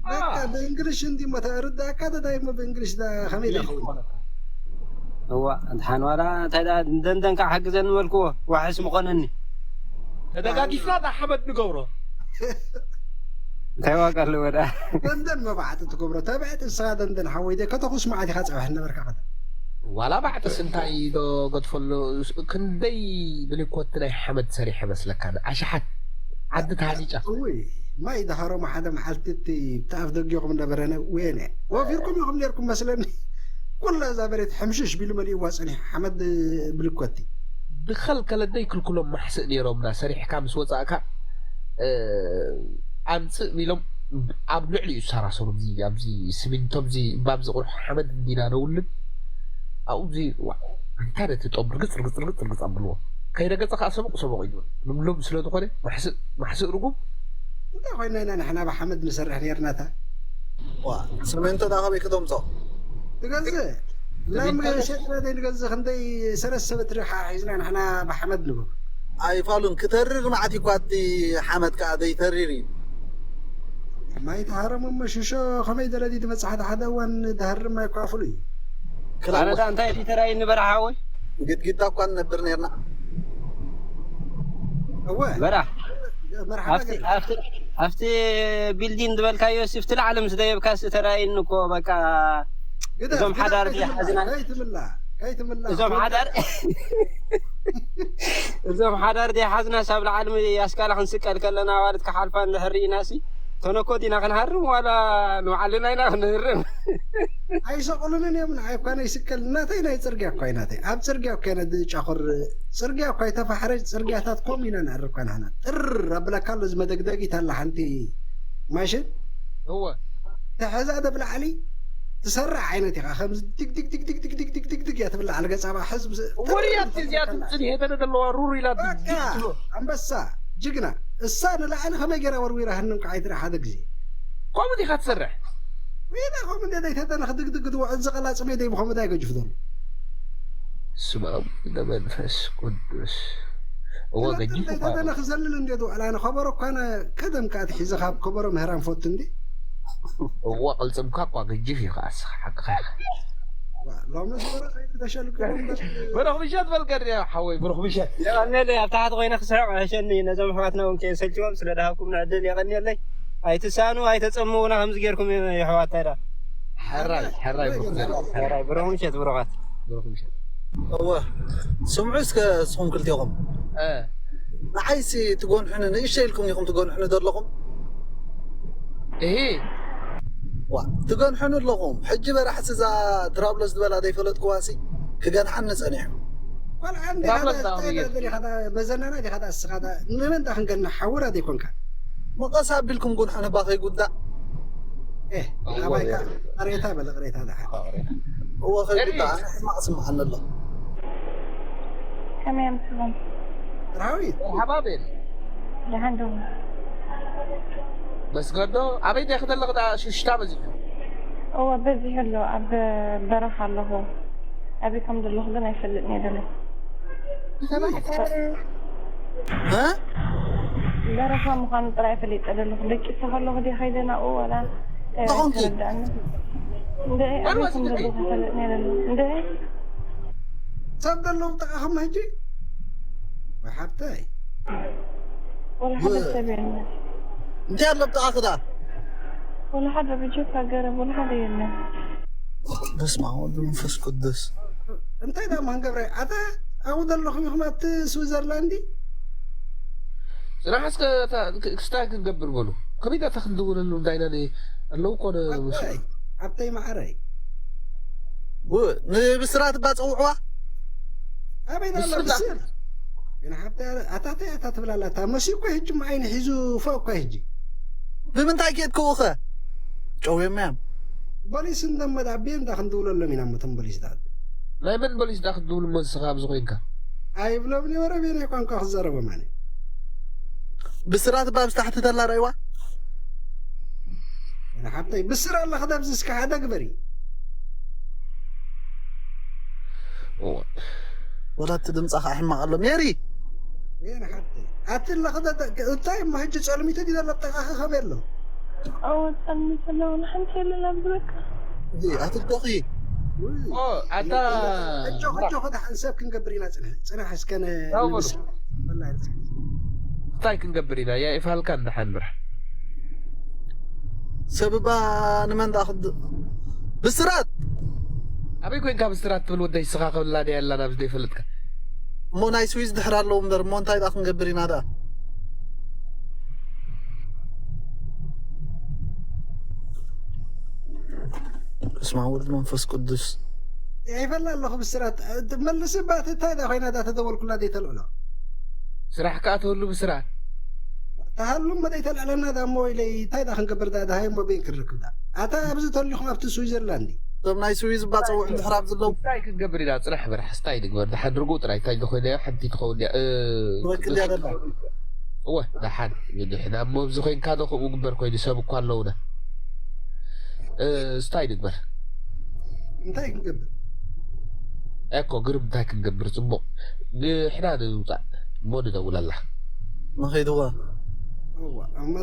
በቃ ብእንግሊሽ እንዲ ሞ ርዳእካ ተዳይሞ ብእንግሊሽ ዳ ከመይ ዳ ይኸውን? እዋ እንተሓን ዋላ እንታይ ዳ እንደንደን ከዓ ሓግዘኒ መልክዎ ዋሕስ ምኾነኒ። ተደጋጊፍና ዳ ሓመድ ንገብሮ። እንታይ ዋጋ ኣለዎ ዳ? ደንደን መባዕጢ ትገብሮ ተብዕቲ ንስኻ ደንደን ሓወይ ደ ከተኹስ መዓት ኢኻ ፀብሐ ነበርካ ከተ ዋላ ባዕጥስ እንታይ ዶ ገድፈሉ? ክንደይ ብሊኮት ናይ ሓመድ ሰሪሐ መስለካ? ኣሽሓት ዓዲ ተሃኒጫ። እውይ ማይ ደሃሮም ሓደ መዓልቲ እቲ ብቲ ኣፍ ደጊኹም ነበረ ነ- ወየነ ወፊርኩም ኢኹም ነርኩም መስለኒ። ኩላ እዛ መሬት ሕምሽሽ ቢሉ መሊእዋ ጸኒሑ ሓመድ ብሊኮቲ። ብኸልከለደይ ክልክሎም ማሕስእ ነይሮምና። ሰሪሕካ ምስ ወጻእካ፣ እ፣ ኣምጽእ ቢሎም ኣብ ልዕሊኡ ዝሰራሰሩ፣ ኣብዚ፣ ኣብዚ ስሚንቶ፣ ኣብዚ እምባ፣ ኣብዚ ቁሩሕ ሓመድ እንዲና ነውልን፣ ኣብኡ፣ እዚ፣ ዋ፣ እንታይ ነቲ ጦብ ርግጽ፣ ርግጽ፣ ርግጽ፣ ርግጽ ኣብልዎ። ከይረገጸ ከኣ ሰቦቕ፣ ሰቦቕ እዩ። ልምሉም ስለ ዝኾነ፣ ማሕስእ፣ ማሕስእ ርጉም። እንታይ ኮይና ኢና ንሕና ብሓመድ ንሰርሕ ነርናታ? ዋ፣ ስሚንቶ ደኣ ካበይ ክተምጾ? ትገዝእ? ላም ስሚንቶ ሸጥና ዘይንገዝእ ክንደይ ሰለስተ በትሪ ሓ-፣ ሒዝና ንሕና ብሓመድ ንብሎ። ኣይፋሉን፣ ክተርር መዓት እዩ እኳ እቲ ሓመድ ከኣ ዘይተርር እዩ። ማይ ተሃረሙ እሞ ሽሾ ከመይ ደለዲ ትመጽእ ሓደ ሓደ እዋን ድሃርም ማይ እኳ ፍሉይ እዩ። ክላ-፣ ኣነ ዳ እንታይ ድዩ ተራእዩኒ በረኻ ሓወይ? ግድግዳ እኳ ንነብር ነርና። እወ። በራሕ። መርሓባ ኣብቲ፣ ገይሩ። ኣብቲ፣ ኣብቲ ቢልዲን ዝበልካዮ ሲ፣ ኣብቲ ላዕሊ ምስ ደየብካ ሲ ተራእዩኒ እኮ፣ በቃ፣ ግደፍ፣ እዞም ግደፍ፣ ሓዳር ከይትምላ፣ ዘይሓዝና፣ ከይትምላ፣ ከይትምላ። እዞም ሓዳር፣ እዞም ሓዳር ዘይሓዝና ሲ ኣብ ላዕሊ ኣስካላ ክንስቀል ከለና ኣዋልድ ክሓልፋ እንድሕር ርኢና ሲ፣ ተነኮት ኢና ክንሃርም ዋላ ንባዕልና ኢና ክንህርም? ኣይሰቕሉንን እዮም። ንዓይ እኳ ናይ ስቀል ናተይ ናይ ጽርግያ እኳ እዩ ናተይ። ኣብ ጽርግያ እኳ ኢና ዝጫኹር። ጽርግያ እኳ ይተፋሕረ፣ ጽርግያታት ከምኡ ኢና ንዕርብ እኳ ንሕና። ጥር ኣብለካ ኣሎ፣ እዚ መደግደጊት ኣላ ሓንቲ ማሽን። እወ። ተሐዛ ደብ ላዕሊ ትሰርዕ ዓይነት ኢኻ። ከምዚ ድግ ድግ ድግ ድግ ድግ ድግ ድግ ድግ ድግ እያ ትብል ላዕሊ ገጻ ብኣ ሕዝ ምስ-፣ እወ፣ እያ እዚኣ ትብል እዚኣ ከላ። ትምጽእ ሄደደ ዘለዋ ሩር ኢላ ድግ በቃ፣ ድግ ትብሎ። ኣንበሳ፣ ጅግና። እሳ ንላዕሊ ከመይ ገይራ ወርዊራ ሃንም ከዓ ኣይትርኢ ሓደ ግዜ። ከምኡ ዲኻ ትሰርሕ? ሜዳ ከምኡ እንደ ዘይተጠነኽ ድግድግ ክትውዕል ዝቐላጽ ሜዳ እዩ ብኸምኡ እንታይ ገጅፍ ዘሎ? ስመ ኣብ ወልድ መንፈስ ቅዱስ። እወ፣ ትነጥር ገጅፍ እኳ ዘይተጠነኽ ዘልል እንደ ዝውዕል ኣነ ከበሮ እኳ ነ-፣ ቀደም ከኣ ትሒዘ ካብ ከበሮ ምህራም ፈቱ እንዲ። እወ፣ ቅልጽምካ እኳ ገጅፍ እዩ ከኣ እስኻ ሓቅኻ ኢኻ። ዋ፣ ሎምስ በረኽ ኣይተሸልክሉ እምበር። በረኽ ምሸት በል ቀድያ ሓወይ፣ በረኽ ምሸት። የቐንየለይ፣ ኣብ ታሕቲ ኮይነ ክስሕቕ ሕሸኒ፣ ነዞም ኣሕዋትና እውን ከየሰልችዎም ስለ ደሃብኩምና ዕድል የቐንየለይ። ኣይትሳኑ፣ ኣይተጸምዉና ከምዚ ጌርኩም የሕዋት ታይዳ። ሕራይ፣ ሕራይ፣ ብሩኽ ዘርኢ፣ ሕራይ። ሕራይ፣ ብሩኽ ምሸት ብሩኻት። ብሩኽ ምሸት። እወ፣ ስምዑ እስከ እስኹም ክልቴኹም። እ። ንዓይሲ ትጎንሑኒ፣ ንእሽተይ ኢልኩም ኢኹም ትጎንሑኒ ዘለኹም። እሂ። ዋ፣ ትገንሑኒ ኣለኹም። ሕጂ በራሕሲ እዛ ትራብሎስ ዝበላ ዘይፈለጥክዋሲ ክገንሓኒ ጸኒሑ። ቆልዓ እንዲኻ ትራብሎስ ዳ-፣ ዳኣ ዳኣ-፣ ዳኣ-፣ ዳኣ-፣ መዘናና ዲኻ ዳኣ እስኻ ዳኣ-፣ ንመን ዳኣ ክንገንሕ ሓውራ ዘይኮንካ? መቐስ ኣቢልኩም ጉንሑኒ እባ ከይጉዳእ። ኤህ፣ እወ፣ ኣባይካ እወ። ቅሬታ በለ፣ ቅሬታ ደሓን። እወ፣ ከይጉዳእ፣ ኤሪ። ኣነ ሕማቕ ስምዓኒ ኣሎ። ከመይ ኣምስኹም? ራዊት። መርሓባ ቤል። ደሓን ዶ? መስገዶ፣ ኣበይ ዲኺ ዘለኺ ደኣ ሽሽታ በዚሑ? እወ፣ በዚሑ ኣሎ። ኣብ በረኻ ኣለኹ። ኣበይ ከም ዘለኹ ግን ኣይፈልጥን እየ ዘሎ። ተባዕተ። እ? በረኻ ምዃኑ ጥራይ ፈሊጠ ዘለኹ። ደቂሰ ከለኹ ድየ ከይደ ናብኡ ዋላ፣ እ፣ እንታይ ኾንኪ? ኣይተረድኣንን። እንደ መን ኣበይ ከም ወሲድኪ? ዘለኹ ኣይፈልጥን እየ ዘሎ። እንደ ሰብ ዘለዎም ጥቓኹም ሕጂ? ወይ ሓብተይ። ወላ ሓደ ብ-፣ ሰብ የለን። እንታይ ኣሎ ኣብ ጥቓኺ ደኣ? ወላ ሓደ ብጀካ ገረብ ወላ ሓደ የለን። በስመ ኣብ ወወልድ ወመንፈስ ቅዱስ። እንታይ ደኣ ማን ገብረ? ኣታ ኣብኡ ዘለኹም ኢኹም ኣብቲ ስዊዘርላንድ? ጽናሕ እስከ እታ ክ-፣ ክስታይ ክንገብር በሉ። ከመይ ደኣ ክንድውለሉ እንዳይና ን-፣ ኣለዉ እኮ ን-፣ ኣታይ፣ ኣታይ መዓረይ። ው-፣ ንብስራት እባ ጽውዕዋ። ኣበይ ደኣ ብስራት። ብስር? ግን ሓብታ ኣታታይ ኣታ ትብላላ። እታ መሲ እኮ ሕጂ ማዓይኒ ሒዙ ፎእ እኮ ሕጂ። ብምንታይ ኬድክዎ ኸ? ጨውዮም እዮም። ፖሊስ እንደመጣ ቤንዳ ክንድውለሎም ኢና። ሞቶም ፖሊስታት ናይ መን ፖሊስ ዳ ክትድውል እሞ ንስኻ ኣብዚ ኮይንካ? ኣይብሎም ነበረ። ቤናይ ቋንቋ ክዛረቦም ኣነ ብስራት ባብስ ታሕቲ ተላ ረእዋ ሓብተይ ብስራ ኣለኸ ዳብዚ እስከ ሓደ ግበሪ። ወላ እቲ ድምፃ ከዓ ሕማቕ ኣሎ ሜሪ። ወይን ሓብተይ ኣቲ ኣለኸ እንታይ እሞ ሕጂ ፀልሚቱ ድዩ ዘሎ ጠቃኸ ከመይ ኣሎ? ኣዎ ጸልሚቱ ኣሎ። ንሓንቲ የለን ኣብዚ በቃ። ኣቲ ዶኺ ኦ ኣታ ሕጆ ሕጆ ከደሓን ሰብ ክንገብር ኢና። ፅንሕ ፅንሕ እስከ ታው በሉ። እንታይ ክንገብር ኢና? ያ ኢፋልካ እንዳሓንብራ ሰብ እባ ንመን ዳ ክድ ብስራት ኣበይ ኮይንካ ብስራት ትብል ወደይ ስኻ ከብላ ድያ ኣላ ናብዚ ዘይፈልጥካ እሞ ናይ ስዊዝ ድሕር ኣለዉ እምበር እሞ እንታይ ዳ ክንገብር ኢና ዳ በስመ አብ ወልድ መንፈስ ቅዱስ ይፈላ ኣለኹ ብስራት መልስ ባት እንታይ ዳ ኮይና ዳ ተደወልኩላ ዘይተልዕሎ ስራሕ ከዓ ተህሉ ብስራት ተሃሉ እሞ ዘይተልዕለና ዳ እሞ ኢለይ እንታይ ዳ ክንገብር ዳ ዳሃይ እሞ ቤን ክርክብ ዳ ኣታ ኣብዚ ተሊኹም ኣብቲ ስዊዘርላንድ እቶም ናይ ስዊዝ እባ ፀውዑ ድሕር ኣብ ዘለዉ እንታይ ክንገብር ኢና ፅራሕ በራሕ ስታይ ንግበር ድሓን ርጉ ጥራይ እንታይ ዝኾነ ሓንቲ ትኸውን እያ እ፣ ትወክል እያ ደላ እወ ደሓን ንድሕና እሞ ኣብዚ ኮይንካ ዶ ከምኡ ግበር ኮይኑ ሰብ እኳ ኣለውና እ፣ ስታይ ንግበር እንታይ ክንገብር እኮ ግርም እንታይ ክንገብር ፅቡቕ ንሕና ንውፃእ እሞ ንደውለላ ንኸይድዋ እዋ እሞ